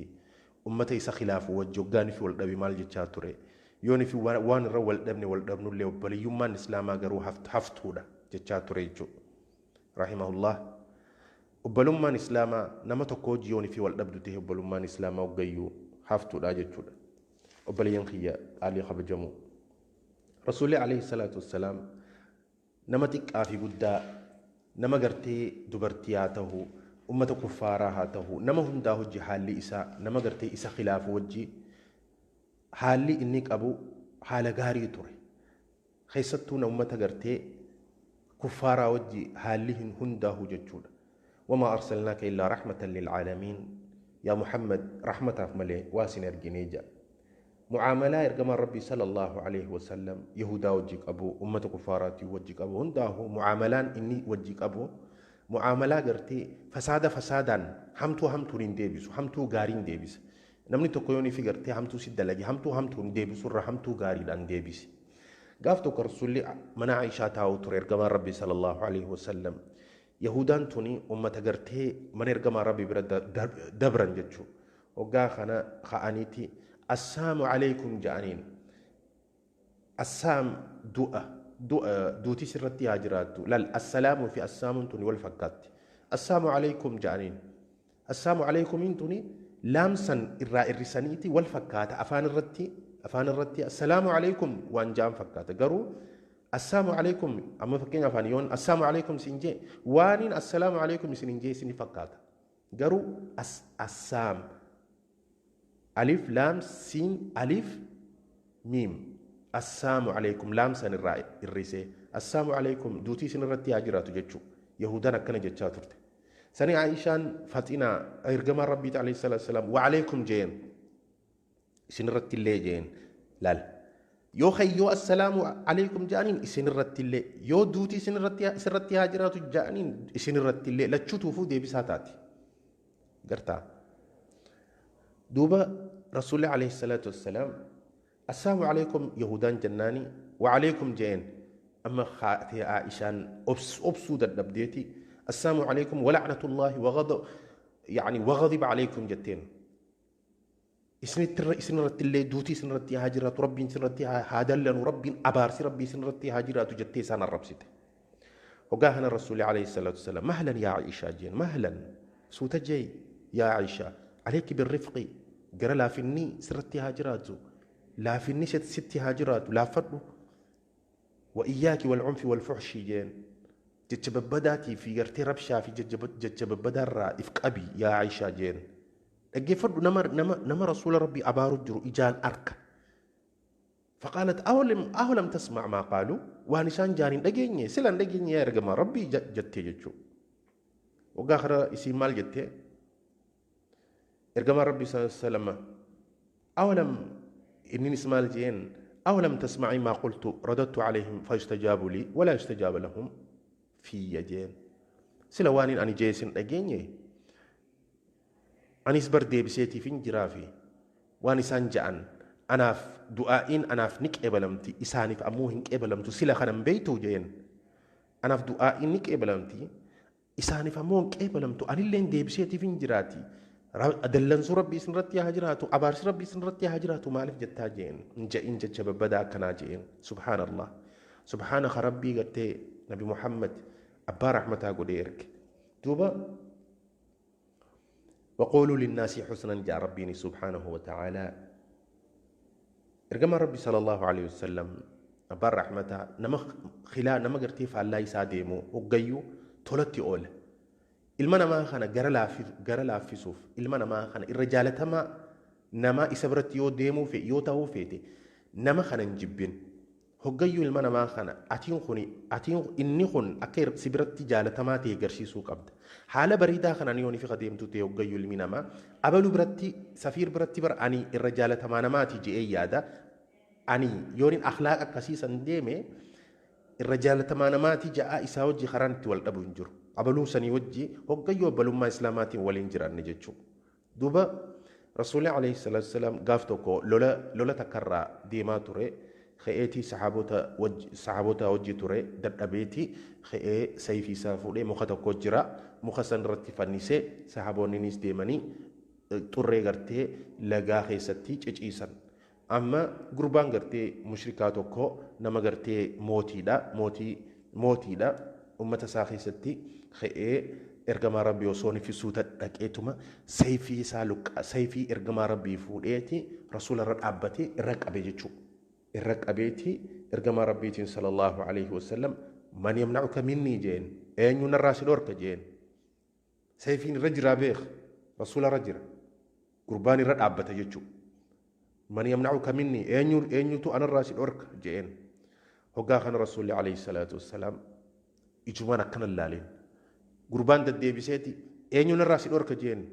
ummata isa khilaafu wajji hoggaanii fi wal dhabe maal jechaa ture? Yooni fi waan irra wal dhabne wal dhabnullee, obboleeyyummaan islaamaa garuu haftuudha jechaa ture jechuudha. Rahimahullah. Obbolummaan islaamaa nama tokko hojii yooni fi wal dhabdu ta'e, obbolummaan islaamaa hoggayyuu haftuudha jechuudha. Obboleeyyan kiyya qaalii kabajamoo. Rasuulli alayhi salaatu wassalaam nama xiqqaa fi guddaa, nama gartee dubartii haa ta'u, ummata kuffaaraa haa ta'u, nama hundaa hojii haalli isaa nama gartee isa khilaafu wajji haalli inni qabu haala gaarii ture. Keessattuu ummata gartee kuffaaraa wajji haalli hin hundaahu jechuudha. وما أرسلناك إلا رحمة للعالمين, yaa Muhammad, rahmataaf malee waa sin erginee jedha. Mucaamalaa ergamaan Rabbii sallallahu alaihi wasallam Yahudaa wajji qabu, ummata kuffaaraatii wajji qabu hundaahu, mucaamalaan inni wajji qabu mucaamalaa gartee fasaada fasaadaan, hamtuu hamtuun hin deebisu, hamtuu gaariin deebisa. Namni tokko yoonii fi gartee hamtuu si dalage, hamtuu hamtuun deebisu irra hamtuu gaariidhaan deebisi. Gaaf tokko Rasuulli mana Aishaa taa'u ture, ergamaan Rabbii sallallahu alaihi wasallam. Yahudaan tuni ummata gartee mana ergamaa Rabbii bira dabran jechuudha. Hoggaa kana ka'aniiti السام عليكم ja'aniin. السام du'a, du'a, duuti sirratti haa jiraattu. Lal, السلام fi السام tuni wal fakkaatti. السام عليكم ja'aniin. السام عليكم iin tuni laamsan irraa irrisaniiti wal fakkaata, afaan irratti السلام عليكم waan ja'an fakkaata, garuu السام عليكم amma fakkeenya afaan yoon السام عليكم isin jee, waaniin السلام عليكم isin hin jee isin fakkaata. Garuu assaam alif laam siin alif miim assaamu alaykum laam san irraa irrisee assaamu alaykum duutii isin irratti haa jiraatu jechuu. Yahudaan akkana jechaa turte. Sani Aishaan faxinaa ergamaan Rabbiiti alayhi salaatu wasalaam wa alaykum jeen isin irratti illee jeen laal. Yoo hayyoo assalaamu alaykum ja'aniin isin irratti illee, yoo duutii isin irratti haa jiraatu ja'aniin isin irratti illee, lachuutuufuu deebisaa taati. Gartaa. Duuba Rasuulli alayhi salaatu wassalaam assalaamu alaykum Yahudaan jennaani wa alaykum jeen. Amma haatee Aishaan obsuu dadhabdeeti assalaamu alaykum wa la'natullaahi wa ghadab yaani wa ghadiba alaykum jetteen. Isin irratti illee duutii isin irratti haa jiraatu, Rabbiin isin irratti haa dallanu, Rabbiin abaarsi Rabbii isin irratti haa jiraatu jettee isaan arrabsite. Hoggaa kana Rasuulli alayhi salaatu wassalaam mahlan yaa Aishaa jeen, mahlan suuta jee yaa Aishaa alayki birrifqi, gara laafinni sirratti haa jiraatu, laafinni sitti haa jiraatu, laaffadhu. Wa iyyaaki wal unfi wal fuhshi jeen, jecha babbadaatii fi gartee rabshaa fi jecha babbadaarraa if qabi yaa Aishaa jeen. Dhaggeeffadhu, nama Rasuula Rabbii abaaru jiru ijaan arka. Faqaalat awalam tasmac maa qaalu, waan isaan jaan hin dhageenye, sila hin dhageenye yaa ergamaa Rabbii jettee jechuu. Waggaa kana isiin maal jettee? Ergamaa Rabbii sallallahu alaihi wasallam awalam inninis maal jeen? Awalam tasmacii maa qultu radattu alayhim fayustajaabu lii walaa yustajaaba lahum fiyya jeen. Sila waan hin ani jeesin dhageenye, anis bar deebiseetiif hin jiraafi waan isaan ja'an anaaf du'aa'iin anaaf ni qeebalamti, isaaniif ammoo hin qeebalamtu, sila kanan beeytu jeen. Anaaf du'aa'iin ni qeebalamti, isaaniif ammoo hin qeebalamtu, anilleen deebiseetiif hin jiraati. Dallansuu Rabbii isin irratti haa jiraatu, abaarsi Rabbii isin irratti haa jiraatu maaliif jettaa jeen, hin ja'in jecha babbadaa akkanaa jeen. Subhaanallah. Subhaanaka Rabbii gartee Nabi Muhammad abbaa rahmataa godhee erge. Duuba وقولوا للناس حسنا جاء ربي سبحانه وتعالى. إرجما ربي صلى الله عليه وسلم أبا رحمته نما خلا نما قرتي فالله يساديمو وقيو تولتي أول إلما نما خنا جرى لا في صوف إلما نما خنا الرجال تما نما إسبرت يو ديمو في يو تاو فيتي نما خنا نجبين هقيو إلما نما خنا أتين خني أتين إني خن أكير سبرت جالة تما تيجرشي سوق أبد حالة بريدة خنا نيوني في خديم توتي هقيو إلما نما أبلو برتي سفير برتي بر أني الرجالة تما نما تيجي أي يادا أني يورين أخلاق كسيسا ديمي الرجالة تما نما تيجي إساوجي خرانتي والأبو إنجر أبلو سني وجي هقيو أبلو ما إسلاماتي والإنجر نجتشو. دوبا رسول الله عليه الصلاة والسلام قافتوكو لولا تكرر ديما توري خيئتي صحابوتا وجي توري دبيتي خيئ سيفي سافولي مخا جرا مخا سنرتي فنيسي صحابوني نيس ديماني توري غرتي لغا خيستي چچيسن. أما قربان غرتي مشركاتوكو نما غرتي موتي دا موتي دا أمة ساخيستي خيئ إرجما ربي وصوني في سوتة دكيتما سيفي سالك سيفي إرجما ربي فوليتي رسول الرب أبتي إرك أبيجو إرك أبيتي إرجما ربي صلى الله عليه وسلم من يمنعك مني جين أين ينرى سدورك جين سيفين رجل بيخ رسول رجل قرباني رد أبتي جتشو من يمنعك مني أين يتو أنا الراسل أورك جين هقاخن رسول الله عليه الصلاة والسلام إجوانا كان اللالين قربان دديبسيتي أين ينرى سدورك جين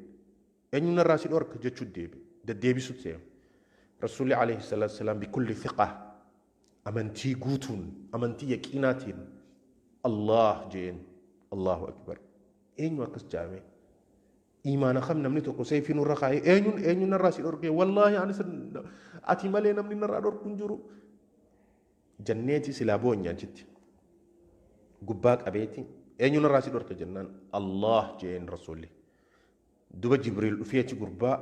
أين ينرى سدورك جتشو ديبي دديبسوت سيم رسول الله عليه الصلاة والسلام بكل ثقة أمنتي قوتون أمنتي يكيناتين الله جين الله أكبر أين وكس جامع إيمان خم نمني تقو سيفين الرخاء أين نرى سدورك والله يعني أتي مالي نمني نرى دورك نجرو جنيتي سلابون يانجتي قباك أبيتي أين نرى سدورك جنان الله جين رسولي دوب جبريل فيتي قربا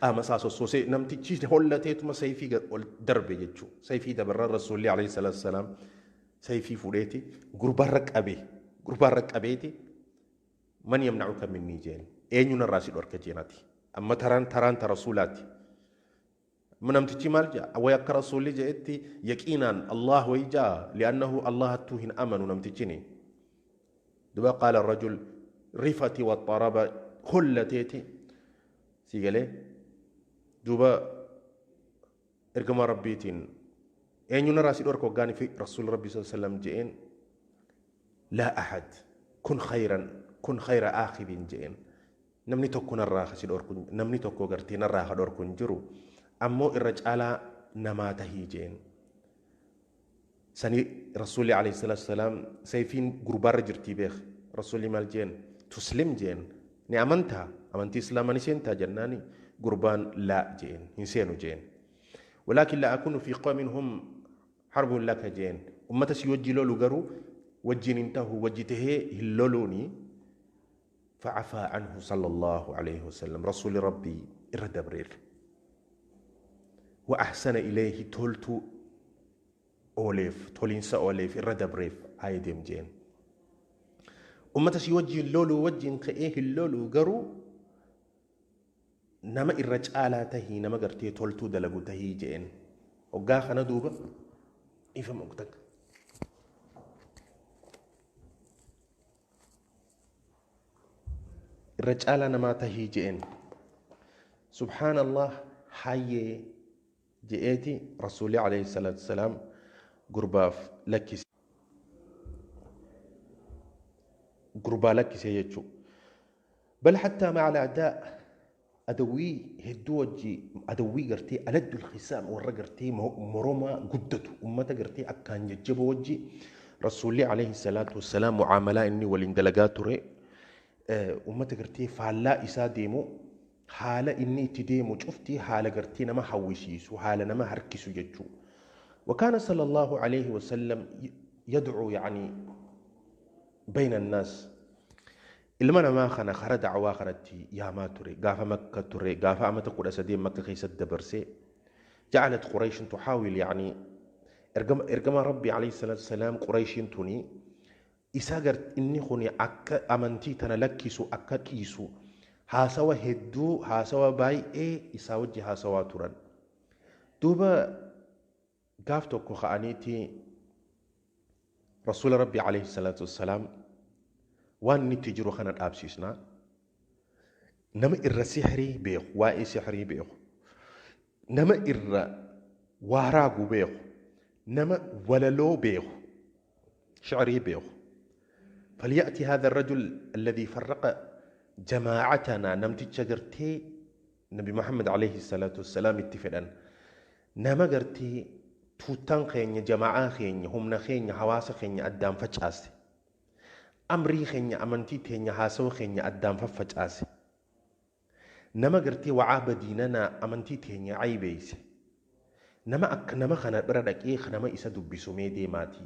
قام ساسو سوسي نمتي تشي هولتيتما سيفي درب يجو سيفي دبر الرسول عليه الصلاة والسلام سيفي فوليتي قربا رك أبي قربا رك أبيتي من يمنعك مني جين أين نرى سدورك جناتي أما تران ترسولاتي من أمتي مالجا وياك رسولي جئتي يقينا الله ويجا لأنه الله توهن أمن نمتجني دبا قال الرجل رفتي Hollateeti si galee duuba ergamaa rabbiitiin eenyu narraa si dhorka hoggaanii fi rasuul rabbii sallallahu alaihi wasallam je'een laa ahad kun khayran kun khayra aakhidin je'een namni tokko narraa si dhorku namni tokko gartee narraa ka dhorku hin jiru ammoo irra caalaa namaa tahii je'een. Sanii rasuulli alayhi salaatu wasalaam sayfiin gurbaarra jirtii beek rasuulli maal jeen tuslim jeen ni amantaa amantii islaamaa ni seentaa jennaani gurbaan laa jeen hin seenu jeen walaakin laa akunu fi qawmin hum harbun laka jeen ummata si wajji lolu garuu wajjin hin tahu wajji tahee hin loluuni. فعفى عنه صلى الله عليه وسلم رسول ربي إرد برير وأحسن إليه تولت أوليف تولينسا أوليف إرد بريف هاي ديم جين أمتا سي وجه اللولو وجه قئيه اللولو قرو نما إرج آلا تهي نما قرتي تولتو دلقو تهي جين وقاخ أنا دوبا إفهم أقتك الرجال نما تهي جئن سبحان الله حي جئتي رسولي عليه الصلاة والسلام قرباف لك قربا لك سيجو بل حتى مع الأعداء أدوي هدوجي أدوي قرتي ألد الخسام ورقرتي مروما قدته أمتا قرتي أكان يجيب وجي رسولي عليه الصلاة والسلام معاملة إني ولندلقات ري ummata gartee faallaa isaa deemu haala inni itti deemu cufti haala gartee nama hawwisiisu haala nama harkisu jechuu. وكان صلى الله عليه وسلم يدعو يعني بين الناس ilma namaa kana kara dacwaa kanatti yaamaa ture gaafa makka ture gaafa amata 13 makka keessatti dabarsee جعلت قريش تحاول يعني ergama rabbi عليه الصلاة والسلام قريش tuni isaa inni kun akka amantii tana lakkisu akka dhiisu haasawa hedduu haasawa baay'ee isaa wajji haasawaa turan. Duuba gaaf tokko ka'aniiti rasuula rabbi alayhi salaatu wassalaam waan inni itti jiru kana dhaabsiisnaa nama irra sihrii beeku waa'ee sihrii beeku nama irra waaraagu beeku nama walaloo beeku shicrii beeku فليأتي هذا الرجل الذي فرق جماعتنا نمتي قرتي نبي محمد عليه الصلاة والسلام اتفقا نما قرتي توتان خيني جماعة خيني همنا خيني حواس خيني أدام فجأسي أمري خيني أمنتي تيني حاسو خيني أدام فجأسي نما قرتي وعاب ديننا أمنتي تيني عيبيسي نما أك نما خنا بردك إيه نما إسا دبسو ميدي ماتي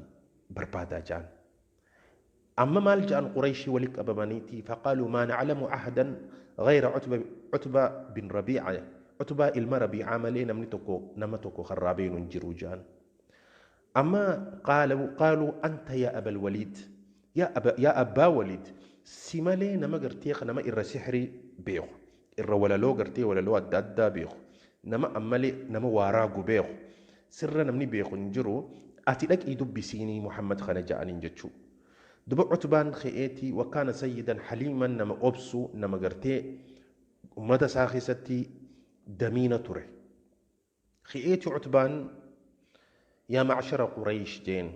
بربادا جان. أما مال جاء قريش ولك أبمانيتي فقالوا ما نعلم أحدا غير عتبة بن ربيعة عتبة إلما ربيعة مالي نمتكو خرابين جروجان. أما قالوا أنت يا أبا الوليد يا أبا وليد سيمالي نما قرتيق نما إر سحري بيخ إر ولا لو قرتي ولا لو أدى بيخ نما أمالي نما واراغو بيخ سر نمني بيخ نجرو أتلك إيدو بسيني محمد خنجا جتشو. دبا عتبان خيئتي وكان سيدا حليما نما أبسو نما قرتي أمتا ساخستي دمينة تره خيئتي عتبان يا معشر قريش جين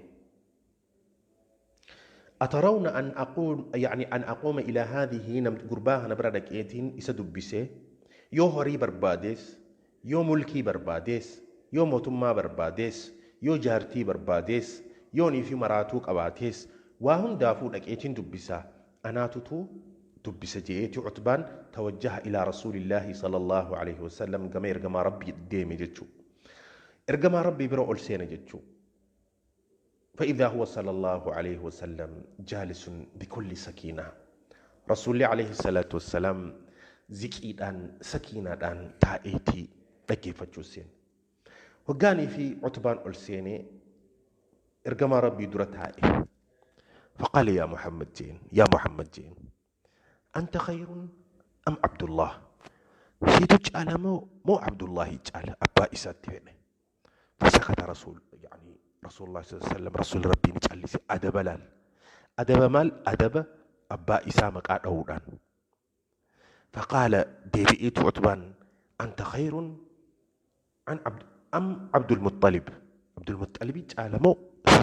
أترون أن أقول يعني أن أقوم إلى هذه نمت قرباها نبردك إيتين إسدبسي يو هري برباديس يو ملكي برباديس يو موتما برباديس يو جارتي برباديس يو نيفي مراتوك أباتيس وهم دافو دقيتين دبسا أنا تتو دبسا جئتي عتبان توجه إلى رسول الله صلى الله عليه وسلم كما إرجما ربي ديمي جتشو إرجما ربي برو ألسينا جتشو. فإذا هو صلى الله عليه وسلم جالس بكل سكينة رسول الله عليه الصلاة والسلام زكيدان سكينة دان تائتي دقيفتشو وقاني في عتبان ألسيني إرجما ربي درتائي فقال يا محمد جين يا محمد جين أنت خير أم عبد الله؟ سيتج على مو عبد الله يجعل أبا إساتي. فسكت رسول يعني رسول الله صلى الله عليه وسلم رسول ربي نجعل أدب لال أدب مال أدب أبا إسامك أدودان. فقال ديبئت عتبان أنت خير عن عبد أم عبد المطلب؟ عبد المطلب تعالى مو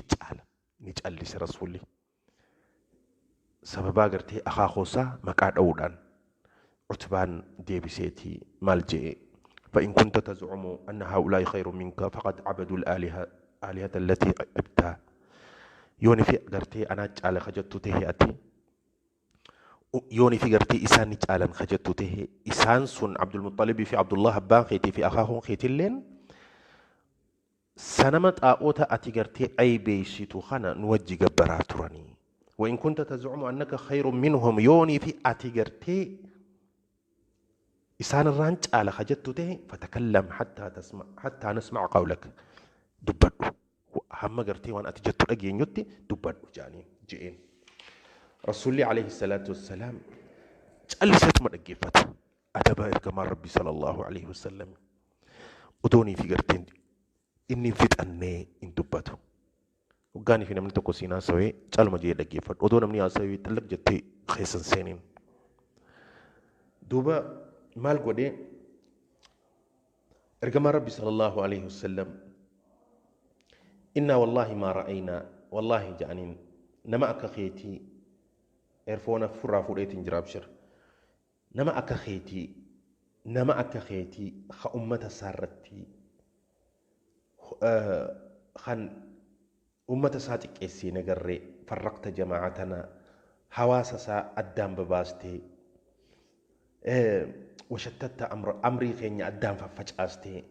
تعالى نجلس رسولي سببا قرتي أخا خوسا مكان أولان عتبان ديبسيتي مالجئ فإن كنت تزعم أن هؤلاء خير منك فقد عبدوا الآلهة آلهة التي عبتها يوني في قرتي أنا تعالى خجلت تهيأتي يوني في قرتي إسان تعالى خجلت تهي إسان سن عبد المطلب في عبد الله بان خيتي في أخاهم خيتي لين سنمت آوتا أتي قرتي أي بيشيتو خنا نوجي قبراتراني وإن كنت تزعم أنك خير منهم يوني في أتي قرتي إسان الرانج على خجلت تهي فتكلم حتى تسمع حتى نسمع قولك دبرو هم قرتي وأنا أتجت أجين يتي دبرو جاني جئين رسول عليه الصلاة والسلام جلست من أجيفت أدبا إركما ربي صلى الله عليه وسلم ودوني في قرتين إني فيت أني إن دبتو وقاني في نمني تقوسينا سوي جال مجيء لجيفت ودون مني أسوي تلك جتي خيسن سنين دوبا مال قدي إركما ربي صلى الله عليه وسلم إنا والله ما رأينا والله جانين نما أكخيتي إرفونا فرا فريتين جرابشر نما أكخيتي نما أكخيتي خ أمة سارتي خن أمة ساتك إسي نجري فرقت جماعتنا حواسسا أدام بباستي وشتت أمري خيني أدام ففجأستي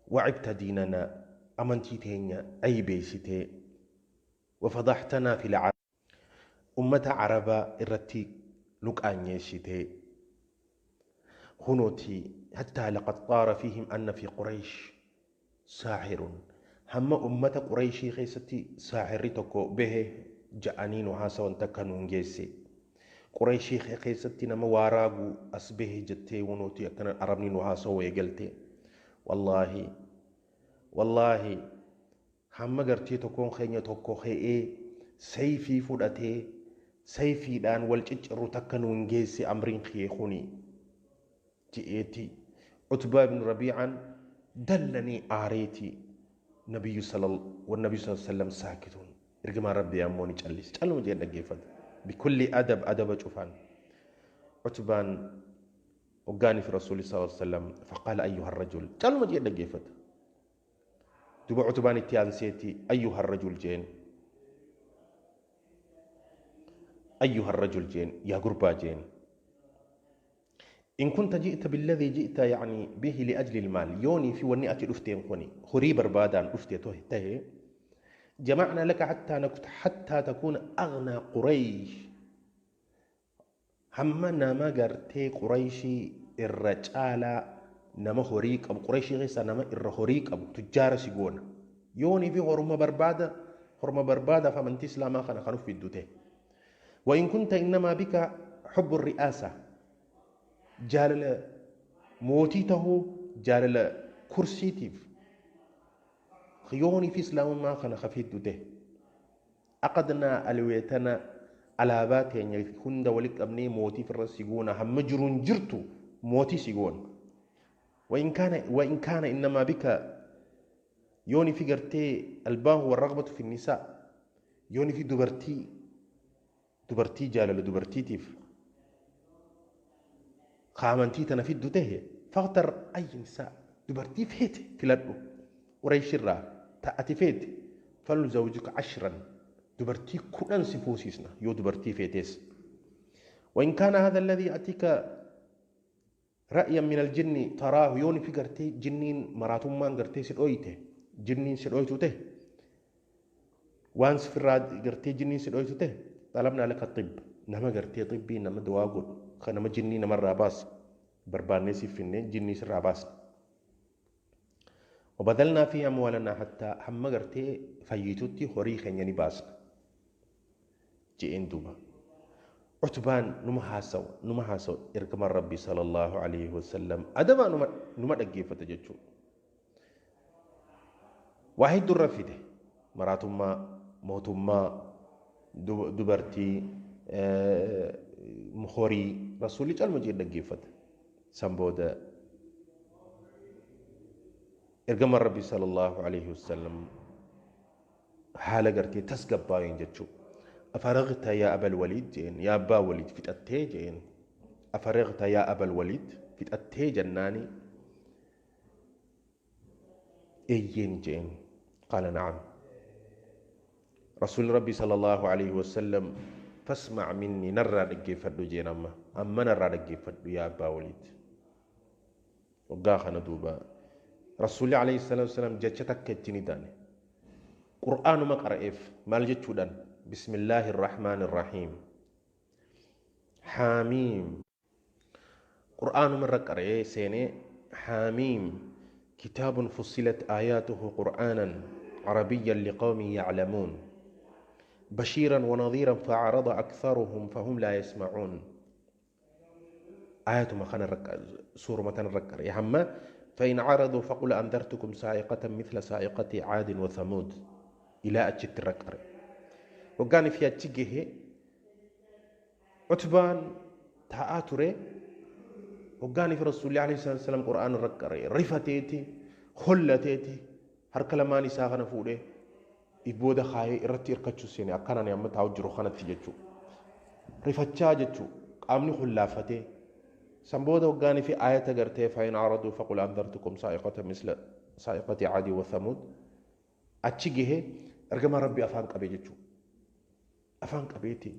وعبت ديننا أمنتي تينيا أي بيستي وفضحتنا في العرب أمة عربة إرتي لك أنيشتي هنوتي حتى لقد طار فيهم أن في قريش ساحر هم أمة قريشي خيستي ساحرتكو به جانين وحاسا تكنون جيسي قريشي خيستي نما واراغو أسبه جتي ونوتي أكن عربنين وحاسا ويقلتي والله والله هم قرتي تكون خيني تكو خيئي سيفي فودتي سيفي دان والججر تكنون جيسي أمرين خيخوني جئتي عتبة بن ربيعا دلني آريتي نبي صلى والنبي صلى الله عليه وسلم ساكتون رجما ربي أموني جلس جلو جل جيفد بكل أدب أدب شوفان عتبان وقاني في رسول الله صلى الله عليه وسلم فقال أيها الرجل جلو جل جيفد دبا عتبان التيانسيتي أيها الرجل جين أيها الرجل جين يا قربا جين إن كنت جئت بالذي جئت يعني به لأجل المال يوني في ونئة الأفتين قني خري بربادان أفتي تهي جمعنا لك حتى تكون أغنى قريش همنا ما قرتي قريشي الرجالة نما خريك أبو قريشي غيسا نما الرخريك أبو تجار سيقون يوني في غرمة بربادة غرمة بربادة فمن تسلم خنا خنوف في الدوته وإن كنت إنما بك حب الرئاسة جالل موتيته جالل كرسيتيف خيوني في إسلام ما خنا خفيت دوته أقدنا ألويتنا على باتين هند ولك أبني موتي في الرأس يقون هم مجرون جرتو موتي سيقون وإن كان إنما بك يوني في قرتي الباه والرغبة في النساء يوني في دبرتي جالل دبرتيتيف خامنتي تنفيد دوته فاختر أي نساء دبرتي فيت في قريش الرا تأتي فيت فلنزوجك 10 دبرتي كلن سفوسيسنا يو دبرتي فيتس وإن كان هذا الذي يأتيك رأيا من الجن تراه يوني في قرتي جنين مراتم ما قرتي سلويته جنين سلويته وانس في الراد قرتي جنين سلويته طلبنا لك الطب نما قرتي طبي نما دواقل خنما جنين مرة باس برباني سفنين جني سر باس وبذلنا في أموالنا حتى هم قرتي فيتوتي خري خنيني باس جئين دوبا عتبان نما حاسو إركم ربي صلى الله عليه وسلم أدبا نما دقيفة تجتشو واحد الرفيده مراتما موتما دبرتي Horii rasuulli calma jee dhaggeeffata. San booda ergamaan Rabbii sallallahu alaihi wasallam haala gartee tasgabbaa'een jechuudha. Afaragta yaa abal waliid jeen, yaa abbaa waliid fixattee jeen. Afaragta yaa abal waliid fixattee jennaani eeyyeen jeen. Qaala na'am. Rasuulli Rabbii sallallahu alaihi wasallam fasmac minni, narraa dhaggeeffadhu jeen, amma narraa dhaggeeffadhu yaa abbaa waliid. Waggaa kana duuba Rasuulli alayhi salaatu wasalaam jecha takka itti ni daane. Qur'aanuma qara'eef. Maal jechuudhaan? Bismillaahi irrahmaan irrahiim, Haamiim. Qur'aanuma irra qara'ee seenee, Haamiim, kitaabun fussilat aayaatuhu qur'aanan carabiyyan liqawmin yaclamuun, bashiiran wanadhiiran faacrada aktharuhum fahum laa yasmacuun. Ayatuma kana suuruma tana irra qara'e hamma فإن عرضوا فقل أنذرتكم صاعقة مثل صاعقة عاد وثمود إلى أجت الرقر. وقان في أجيه عتبان تآتري وقان في رسول الله عليه الصلاة والسلام قرآن الرقر رفتيتي خلتيتي harka lamaan isaa kana fuudhee booda kaayee irratti hirkachuu seene. Akkanaan amma taa'u jiru kanatti jechuudha. Rifachaa jechuudha, qaamni hullaafatee. San booda hoggaanii fi ayata gartee فإن أعرضوا فقل أنذرتكم صاعقة مثل صاعقة عاد وثمود achi gahee ergamaa Rabbii afaan qabee jechuudha. Afaan qabeeti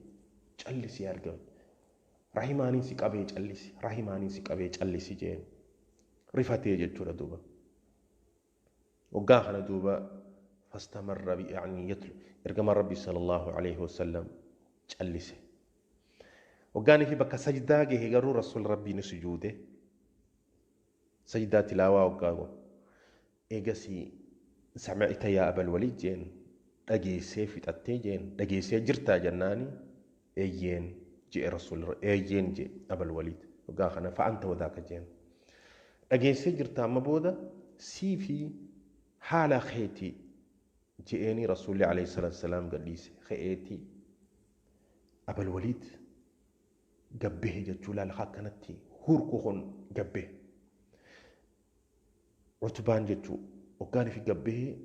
callisii argame. Rahimaaniin si qabee callisi, rahimaaniin si qabee callisi jeen rifatee jechuudha duuba. Waggaa kana duuba fastamarra يعني يتلو, ergamaan Rabbii sallallahu alaihi wasallam callise. Waggaanii fi bakka sajdaa gahe garuu rasuul Rabbii ni sujuude. Sajdaa tilaawaa waggaa godhu. Eegasii samicta yaa abal waliid jeen, dhageessee fixattee jeen, dhageessee jirtaa jennaani eeyyeen jee rasuul, eeyyeen jee abal waliid. Waggaa kana fa'anta wadaaka jeen. Dhageessee jirtaa, amma booda sii fi haala keetii je'eenii rasuulli alayhi salaatu wasalaam gadhiise ka'eetii abal waliid gabbee jechuu laala akkanatti hurku kun gabbee. Utbaan jechuu hoggaanii fi gabbee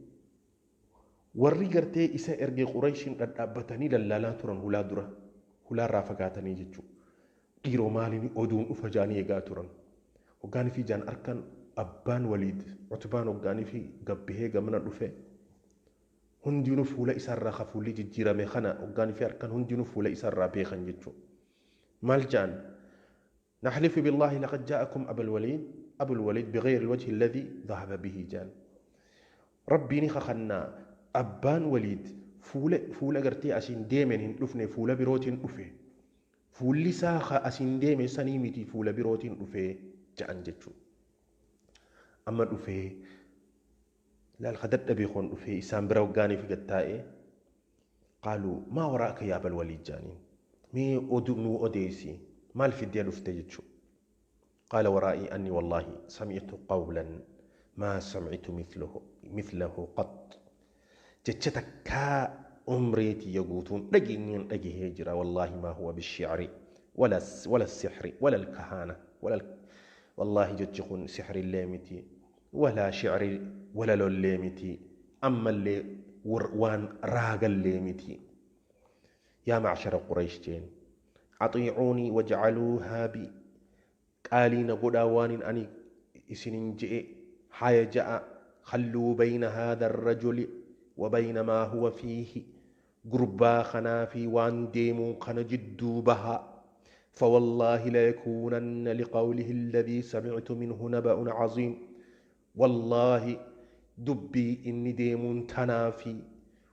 warri gartee isa ergee Qurayshiin dhadhaabbatanii lallaalaa turan hulaa dura, hulaarraa fagaatanii jechuu. Dhiiroo maaliin oduun dhufa jaanii eegaa turan. Hoggaanii fi jaan harkaan abbaan waliid Utbaan hoggaanii fi gabbee gamana dhufe hundinuu fuula isaarraa hafuulli jijjiirame kana hoggaanii fi harkaan hundinuu fuula isaarraa beekan jechuudha. Maal jaan? نحلف بالله لقد جاءكم أبو الوليد، أبو الوليد بغير الوجه الذي ذهب به جان. ربي نخخنا أبان وليد fuula gartee asiin deemeen hin dhufne, fuula birootiin dhufe. Fuulli isaa asiin deeme sanii miti, fuula birootiin dhufe ja'an jechuudha. Amma dhufee laal dadhabee kun dhufee isaan bira hoggaanii fi gattaa'ee قالوا ما وراءك يا أبا الوليد jaaniin. Mee oduu nuu odeessi, maal fiddee dhufte jechuudha. قال ورائي أني والله سمعت قولا ما سمعت مثله قط, jecha takkaa umreetii guutuun dhageenyeen dhagahee jira. والله ما هو بالشعر ولا السحر ولا الكهانة ولا والله jechi kun sixri illee miti, ولا شعر ولا lollee miti, ammallee waan raagallee miti. يا معشر قريش jeen, أطيعوني واجعلوها بي, qaalii na godhaa waan ani isinin je'e haya ja'a. خلوا بين هذا الرجل وبين ما هو فيه, gurbaa kanaa fi waan deemuu kana jidduu baha. فوالله ليكونن لقوله الذي سمعت منه نبأ عظيم. والله dubbii inni deemuun tanaa fi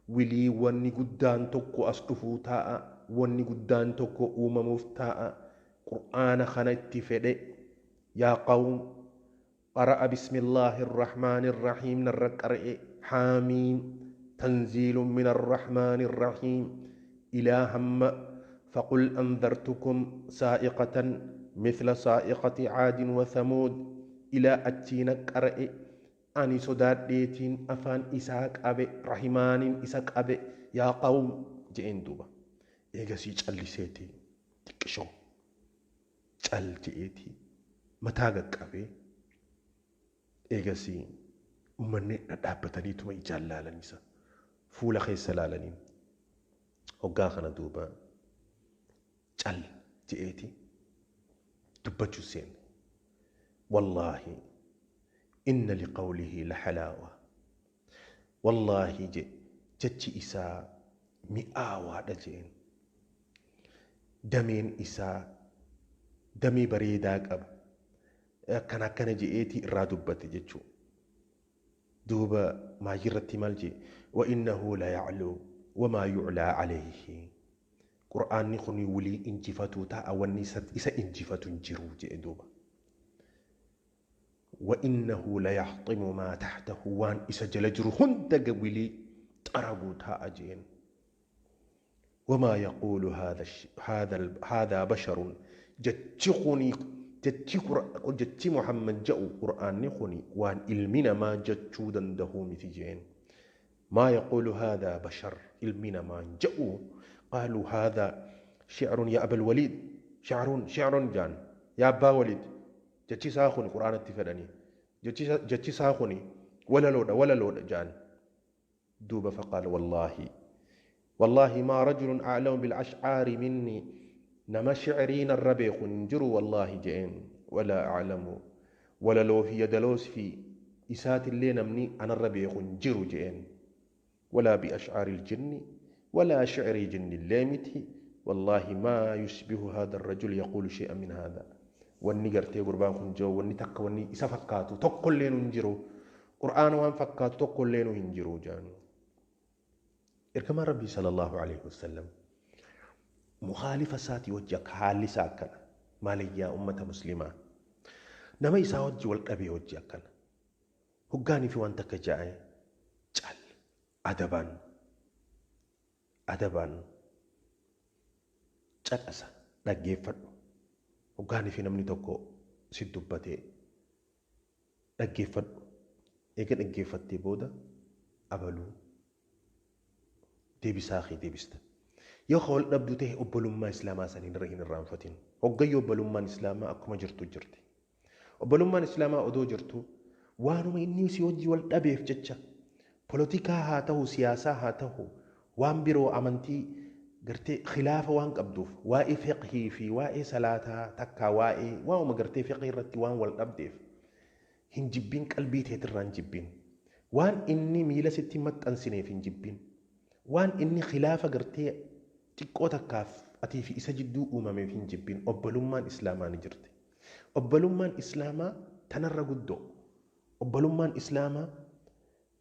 wilii wanni guddaan tokko as dhufuu taa'a, wanni guddaan tokko uumamuuf taa'a. Qur'aana kana itti fedhe. يا قوم, قرأ بسم الله الرحمن الرحيم, narra qara'e حم تنزيل من الرحمن الرحيم إلى هم فقل أنذرتكم صاعقة مثل صاعقة عاد وثمود إلى achiin qara'e. Ani sodaadheetiin afaan isaa qabe, rahimaaniin isa qabe, يا قوم je'een duuba. Eegasii calliseeti. Xiqqishoo cal je'eeti mataa qaqqabee eegasii uummanni dhadhaabbataniituma ijaan laalan isa fuula keessa laalaniin hoggaa kana duuba cal je'eeti dubbachuu seenne. Wallaahi inna liqawlihi la halaawa. Wallaahi je jechi isaa mi'aawaadha jeen. Dameen isaa damee bareedaa qaba. Akkana akkana je'eetii irraa dubbate jechuudha. Duuba maayirratti maal jee? Wa innahu la yacluu wamaa yuclaa calayhi. Qur'aanni kun wulii injifatuu ta'a wanni isa injifatu hin jiru jedhe duuba. وإنه ليحطم ما تحته وان إسا جل جرو هندق ولي ترقو تاء جين. وما يقول هذا هذا بشر جتشقني جتشي محمد جاء قرآن نخني وان إلمنا ما جتشودا دهومي تجين. ما يقول هذا بشر إلمنا ما جاءوا. قالوا هذا شعر يا أبا الوليد، شعر شعر جان يا أبا وليد. جتشي ساخني قرآن اتفدني جتشي ساخني ولا لودا ولا لودا جان دوب. فقال والله والله ما رجل أعلم بالأشعار مني، نما شعرين الربيخ انجروا والله جئين ولا أعلم ولا لو في يدلوس في إسات اللي نمني أنا الربيخ انجروا جئين ولا بأشعار الجن ولا شعر جن اللامتي والله ما يشبه هذا الرجل يقول شيئا من هذا. wanni gartee gurbaan kun jiru wanni takka wanni isa fakkaatu tokkollee nu hin jiru, qur'aana waan fakkaatu tokkollee nu hin jiru jedhan. Ergamaan Rabbii sallallahu alaihi wasallam mukhaalifa isaatii wajji akka haalli isaa akkana maalayyaa ummata muslimaa nama isaa wajji wal dhabee wajji akkana hoggaanii fi waan takka ja'e cal adabaan adabaan caqasa dhaggeeffadhu. Hoggaanii fi namni tokko si dubbatee dhaggeeffadhu. Eega dhaggeeffattee booda abaluu deebisaa kee deebista. Yoo wal dhabdu ta'e obbolummaa islaamaa saniin irra hin irraanfatin. Hoggayyoo obbolummaan islaamaa akkuma jirtu jirti. Obbolummaan islaamaa odoo jirtu waanuma inni si wajji wal dhabeef jecha polotikaa haa ta'u siyaasaa haa ta'u waan biroo amantii gartee khilaafa waan qabduuf waa'ee fiqhii fi waa'ee salaataa takkaa waa'ee waanuma gartee fiqhii irratti waan wal dhabdeef hin jibbiin, qalbii teetirraa hin jibbiin, waan inni miila sitti maxxansineef hin jibbiin, waan inni khilaafa gartee xiqqoo takkaaf atii fi isa jidduu uumameef hin jibbiin. Obbolummaan islaamaa ni jirti. Obbolummaan islaamaa tanarra guddoo. Obbolummaan islaamaa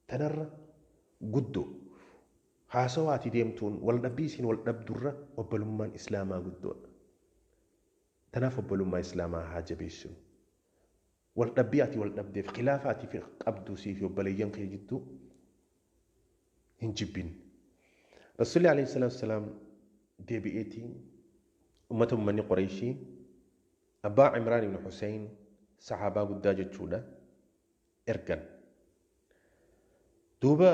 tanarra guddoo. Haasawaa ati deemtuun wal dhabbii isiin wal dhabdurra obbolummaan islaamaa guddoodha. Tanaaf obbolummaa islaamaa haa jabeessinu. Wal dhabbii ati wal dhabdeef khilaafa ati qabduu sii fi obboleeyyan kee jidduu hin jibbin. Rasuulli alayhi salaatu wasalaam deebi'eetii ummata uummanni Qureeshii abbaa Imraan ibn Huseyn sahaabaa guddaa jechuudha ergan. Duuba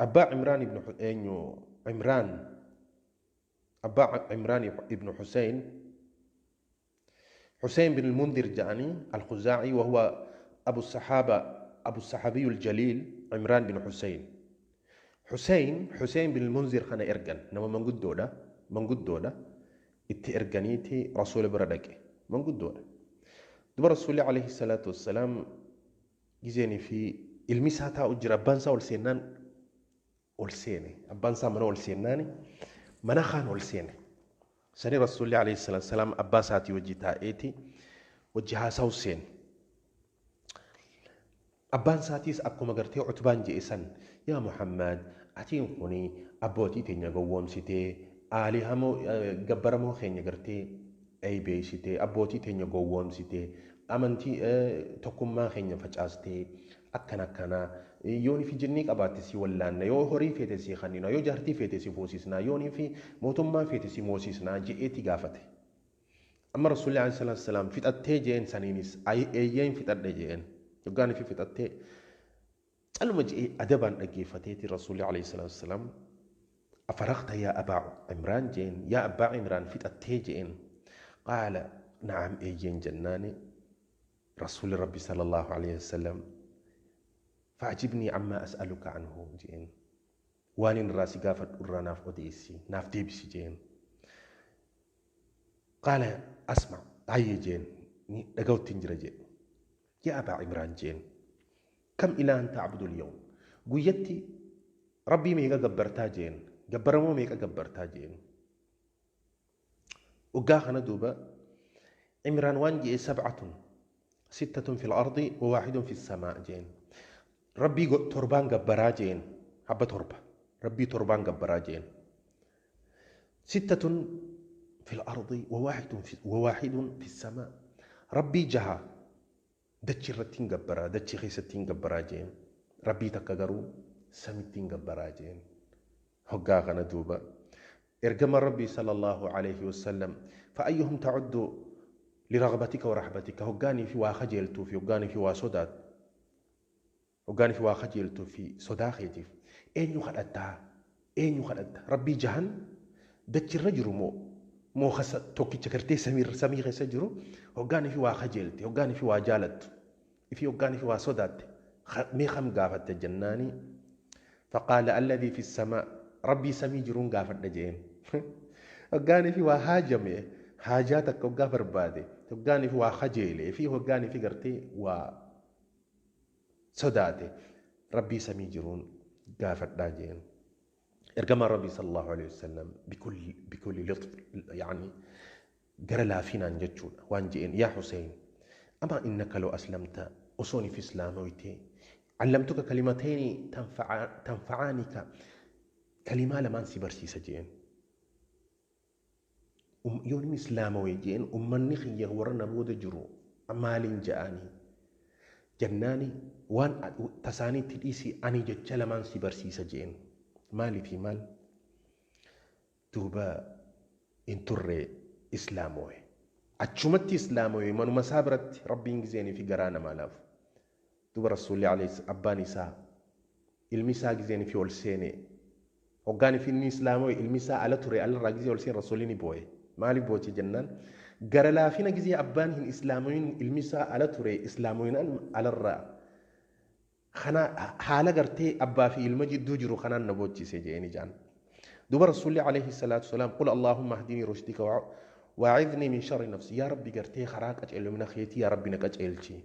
أبا عمران بن عمران أبا عمران بن حسين حسين بن المنذر جاني الخزاعي، وهو أبو الصحابة أبو الصحابي الجليل عمران بن حسين. حسين بن المنذر خنا إرجن نما من قد دولة من قد دولة إت إرجنيتي رسول بردك من قد دولة. دبر رسول عليه الصلاة والسلام جزيني في المساحة أجرى بانسا والسنان ol seene abbaan isaa mana ol seennaani mana kaan ol seene sani rasuulli alayhi salaatu wasalaam abbaa isaatii wajji taa'eeti wajji haasa'u seene. Abbaan isaatiis akkuma gartee Utbaan je'e san yaa Muhammad atiin kuni abbootii teenya gowwoomsitee aalihamoo gabbaramoo keenya gartee eeybeessitee abbootii teenya gowwoomsitee amantii tokkummaa keenya facaastee akkana akkanaa yooni fi jinnii qabaatte si wallaanna, yoo horii feete si kannina, yoo jaartii feete si foosisnaa, yooni fi mootummaa feete si moosisnaa je'eeti gaafate. Amma rasuulli alayhi salaatu wasalaam fixattee je'een saniinis eeyyeen fixadhe je'een yoggaan fi fixattee caluma je'ee adabaan dhaggeeffateeti rasuulli alayhi salaatu wasalaam أفرغت يا أبا عمران جين يا أبا عمران في التيجين قال نعم إيجين جناني رسول ربي صلى الله عليه وسلم فأجبني عما أسألك عنه جين وانين راسي قافت أرى ناف أديسي ناف ديبسي جين قال أسمع أي جين لقوت تنجر جين يا أبا عمران جين كم إله تعبد اليوم قيتي ربي ميقا قبرتا جين قبرمو ميقا قبرتا جين وقاخنا دوبا عمران وانجي 7 6 في الأرض و1 في السماء جين ربي تربان قبرا جين حبة تربة ربي تربان قبرا جين 6 في الأرض وواحد في السماء ربي جها دتشي رتين قبرا دتشي خيستين قبرا جين ربي تكغرو سمتين قبرا جين هقاغنا دوبا إرجم ربي صلى الله عليه وسلم فأيهم تعد لرغبتك ورحبتك هقاني في واخجلتو في هقاني في واسودات هقاني في واخجلتو في صداخيتي أين يخلقتها أين يخلقتها ربي جهن دتشي الرجل مو خس توكي تكرتي سمير سمير سجرو هقاني في واخجلتي هقاني في واجالت في هقاني في واسودات ميخم قافت الجناني فقال الذي في السماء ربي سمي جرون قافت جين هقاني في وهاجمه حاجاتك وقافر بادي هقاني في واخجيلي في هقاني في قرتي و صداتي ربي سمي جرون قافت داجين إرجما ربي صلى الله عليه وسلم بكل لطف يعني جرى لا فينا نجتشون وانجين يا حسين أما إنك لو أسلمت أصوني في إسلام ويتي علمتك كلمتين تنفعانك كلمة لما نسي برسي سجين يوني إسلام ويجين أمني خيه ورنا بود جرو أمالين جاني جناني وان تساني تليسي أني جتش لما نسي برسي سجين مالي في مال توبا انتر إسلاموي أتشمت إسلاموي من مسابرت ربي إنجزيني في قرانا مالاف دوبا رسول الله عليه أباني سا المسا جزيني في ولسيني وقاني في إسلاموي المسا على تري على الرجزي ولسين رسوليني بوي مالي بوتي جنان قرلا فينا جزي أبانهن إسلاموين المسا على تري إسلاموين على الرا خنا حالة قرتي أبا في المجد دوجرو خنا نبوتي سجيني جان دوبا رسول الله عليه الصلاة والسلام قل اللهم اهدني رشدك وأعذني من شر نفسي يا ربي قرتي خراك أجعل من خيتي يا ربي نك أجعلتي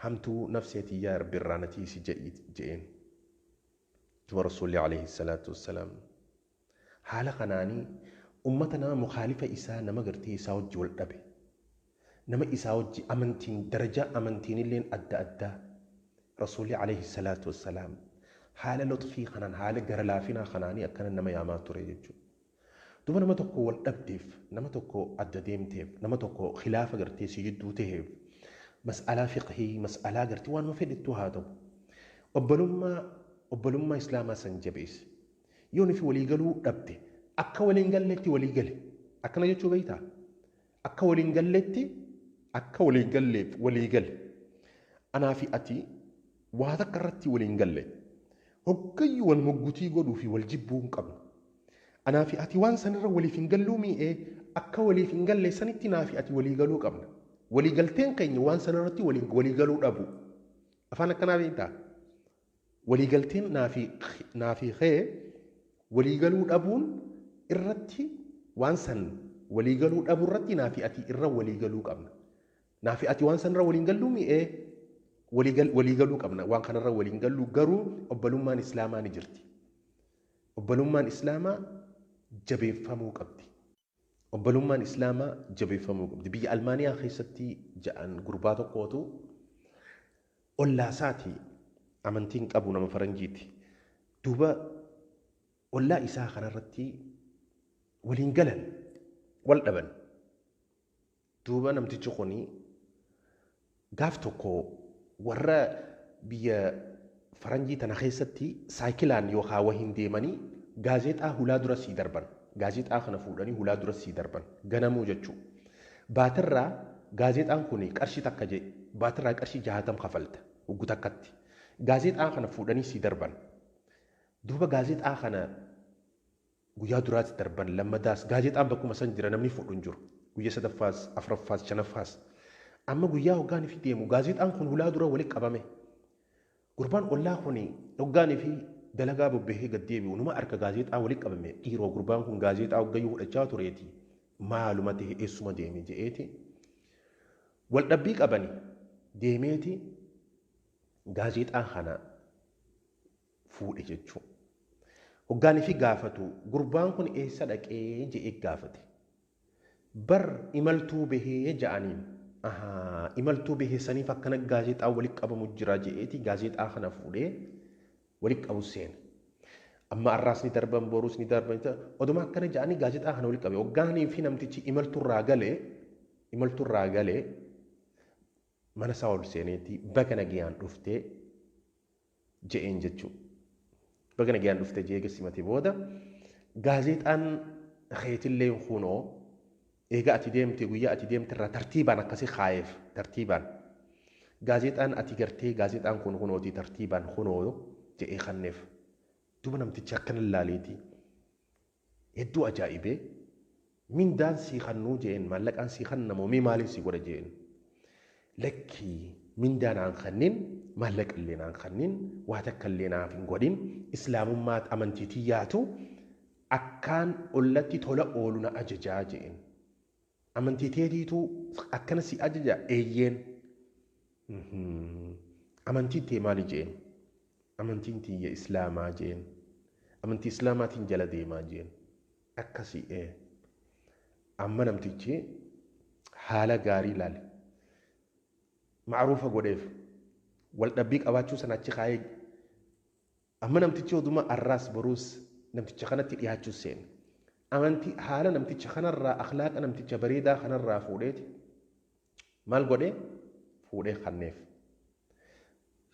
همتو نفسيتي يا ربي رانتي سجين دوبا رسول الله عليه الصلاة والسلام حالة خناني أمتنا مخالفة إساء نما قرتي إساء وجه والأبي نما إساء وجه أمنتين درجة أمنتين اللين أدى أدى رسولي عليه الصلاة والسلام حالة لطفي خنان حالة قرلافنا خناني أكنا نما ياما تريد دوبا نما توكو والأبديف نما توكو أدى نما توكو خلافة قرتي سيجدو تهيف مسألة فقهي مسألة قرتي وان ما فيدتو هادو أبلما إسلاما سنجبيس يوني في ولي قالوا أبدي أكا ولين قلتي ولي قلي أكنا جتشو بيتا أكا ولين قلتي أكا ولين قلي ولي قلي أنا في أتي وهذا كرتي ولين قلي هكي والمجتي قدو في والجبون قبل أنا في أتي وان سنرى ولي فين مي إيه أكا ولي فين قلي سنتي نافي أتي ولي قالو قبل ولي قلتين قيني وان سنرتي ولي قالو أبو أفانا كنا بيتا ولي قلتين نافي خي ولي قالو أبون إرتي وان سن ولي قالو أبو رتي نافي أتي إرى ولي قالو قبل نافي أتي وان سنرى ولي قالو مي إيه ولي قالوا قبنا وان كان ولي قالوا قرو أبلومان إسلاما نجرتي أبلومان إسلاما جبي فمو قبدي أبلومان إسلاما جبي فمو قبدي بي ألمانيا خيستي جاءن قرباتو قوتو ولا ساتي أمنتين أبونا مفرنجيتي دوبا ولا إساء خنرتي ولينقلن والأبن دوبا نمتجقني قافتوكو warra biyya faranjii tana keessatti saayikilaan yookaan wahiin deemanii gaazexaa hulaa dura sii darban gaazexaa kana fuudhanii hulaa dura sii darban ganamuu jechuudha. Baatirraa gaazexaan kun qarshii takka jee baatirraa qarshii 60 kafalta hoggu takkatti gaazexaa kana fuudhanii sii darban. Duuba gaazexaa kana Guyyaa duraatti darban, lammadaas gaazexaan bakkuma san jira, namni fudhu hin jiru. Guyyaa sadaffaas, afuraffaas, shanaffaas. Amma guyyaa hoggaanii fi deemu gaazexaan kun hulaa dura walitti qabame. Gurbaan ollaa kun hoggaanii fi dalagaa bobbahee gad deebi'u numa harka gaazexaa walitti qabame. Dhiiroo, gurbaan kun gaazexaa hoggayyuu fudhachaa tureeti. Maaluma ta'e, eessuma deeme je'eeti. Wal dhabbii qabani deemeeti gaazexaa kana fuudhe jechuudha. Hoggaanii fi gaafatu, gurbaan kun eessa dhaqee je'ee gaafate. Bar imaltuu bahee ja'aniin. Ahaa, imaltuu bahee saniif akkana gaazexaa walitti qabamu jira je'eeti gaazexaa kana fuudhee walitti qabu seena. Amma har'aas ni darban, boruus ni darban, oduma akkana ja'anii gaazexaa kana walitti qabe. Hoggaanii fi namtichi imalturraa galee mana isaa ol seeneeti baga nagayaan dhuftee je'een jechuudha. Baga nagayaan dhuftee je'ee simate booda, gaazexaan keetillee kunoo, eega ati deemte, guyyaa ati deemte irraa tartiibaan akkasii kaayeef tartiibaan. Gaazexaan ati gartee, gaazexaan kun kunooti, tartiibaan kunoo je'ee kanneef. Duuba namtichi akkana ilaaleeti hedduu ajaa'ibee, mindaan sii kannuu je'een, maallaqaan sii kannamoo, mee maaliin sii godha je'een. Lakkii, mindaa naan kannin, maallaqa illee naan kannin, waa takka illee naaf hin godhin, islaamummaa amantii tiyyaatu akkaan ollatti tola oolu na ajajaa je'een. Amantii teetiitu akkana si ajaja? Eeyyeen. Amantiin tee maali je'een? Amantiin tiyya islaamaa je'een. Amantii islaamaatiin jala deemaa je'een. Akkasii ee. Amma namtichi haala gaarii ilaale. Macruufa godheef, wal dhabbii qabaachuu sana achi kaayee, amma namtichi oduma arraas boruus namticha kanatti dhiyaachuu seene. Amantii haala namticha kanarraa, akhlaaqa namticha bareedaa kanarraa fuudheeti maal godhee fuudhee kanneef.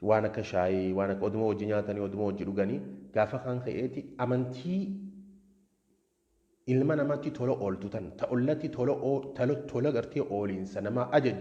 Waan akka shaayii, waan akka oduma hojii nyaatanii, oduma hojii dhuganii, gaafa kan ka'eeti amantii ilma namatti tola ooltu tan ta ollatti tola tola gartee ooliinsa namaa ajaju.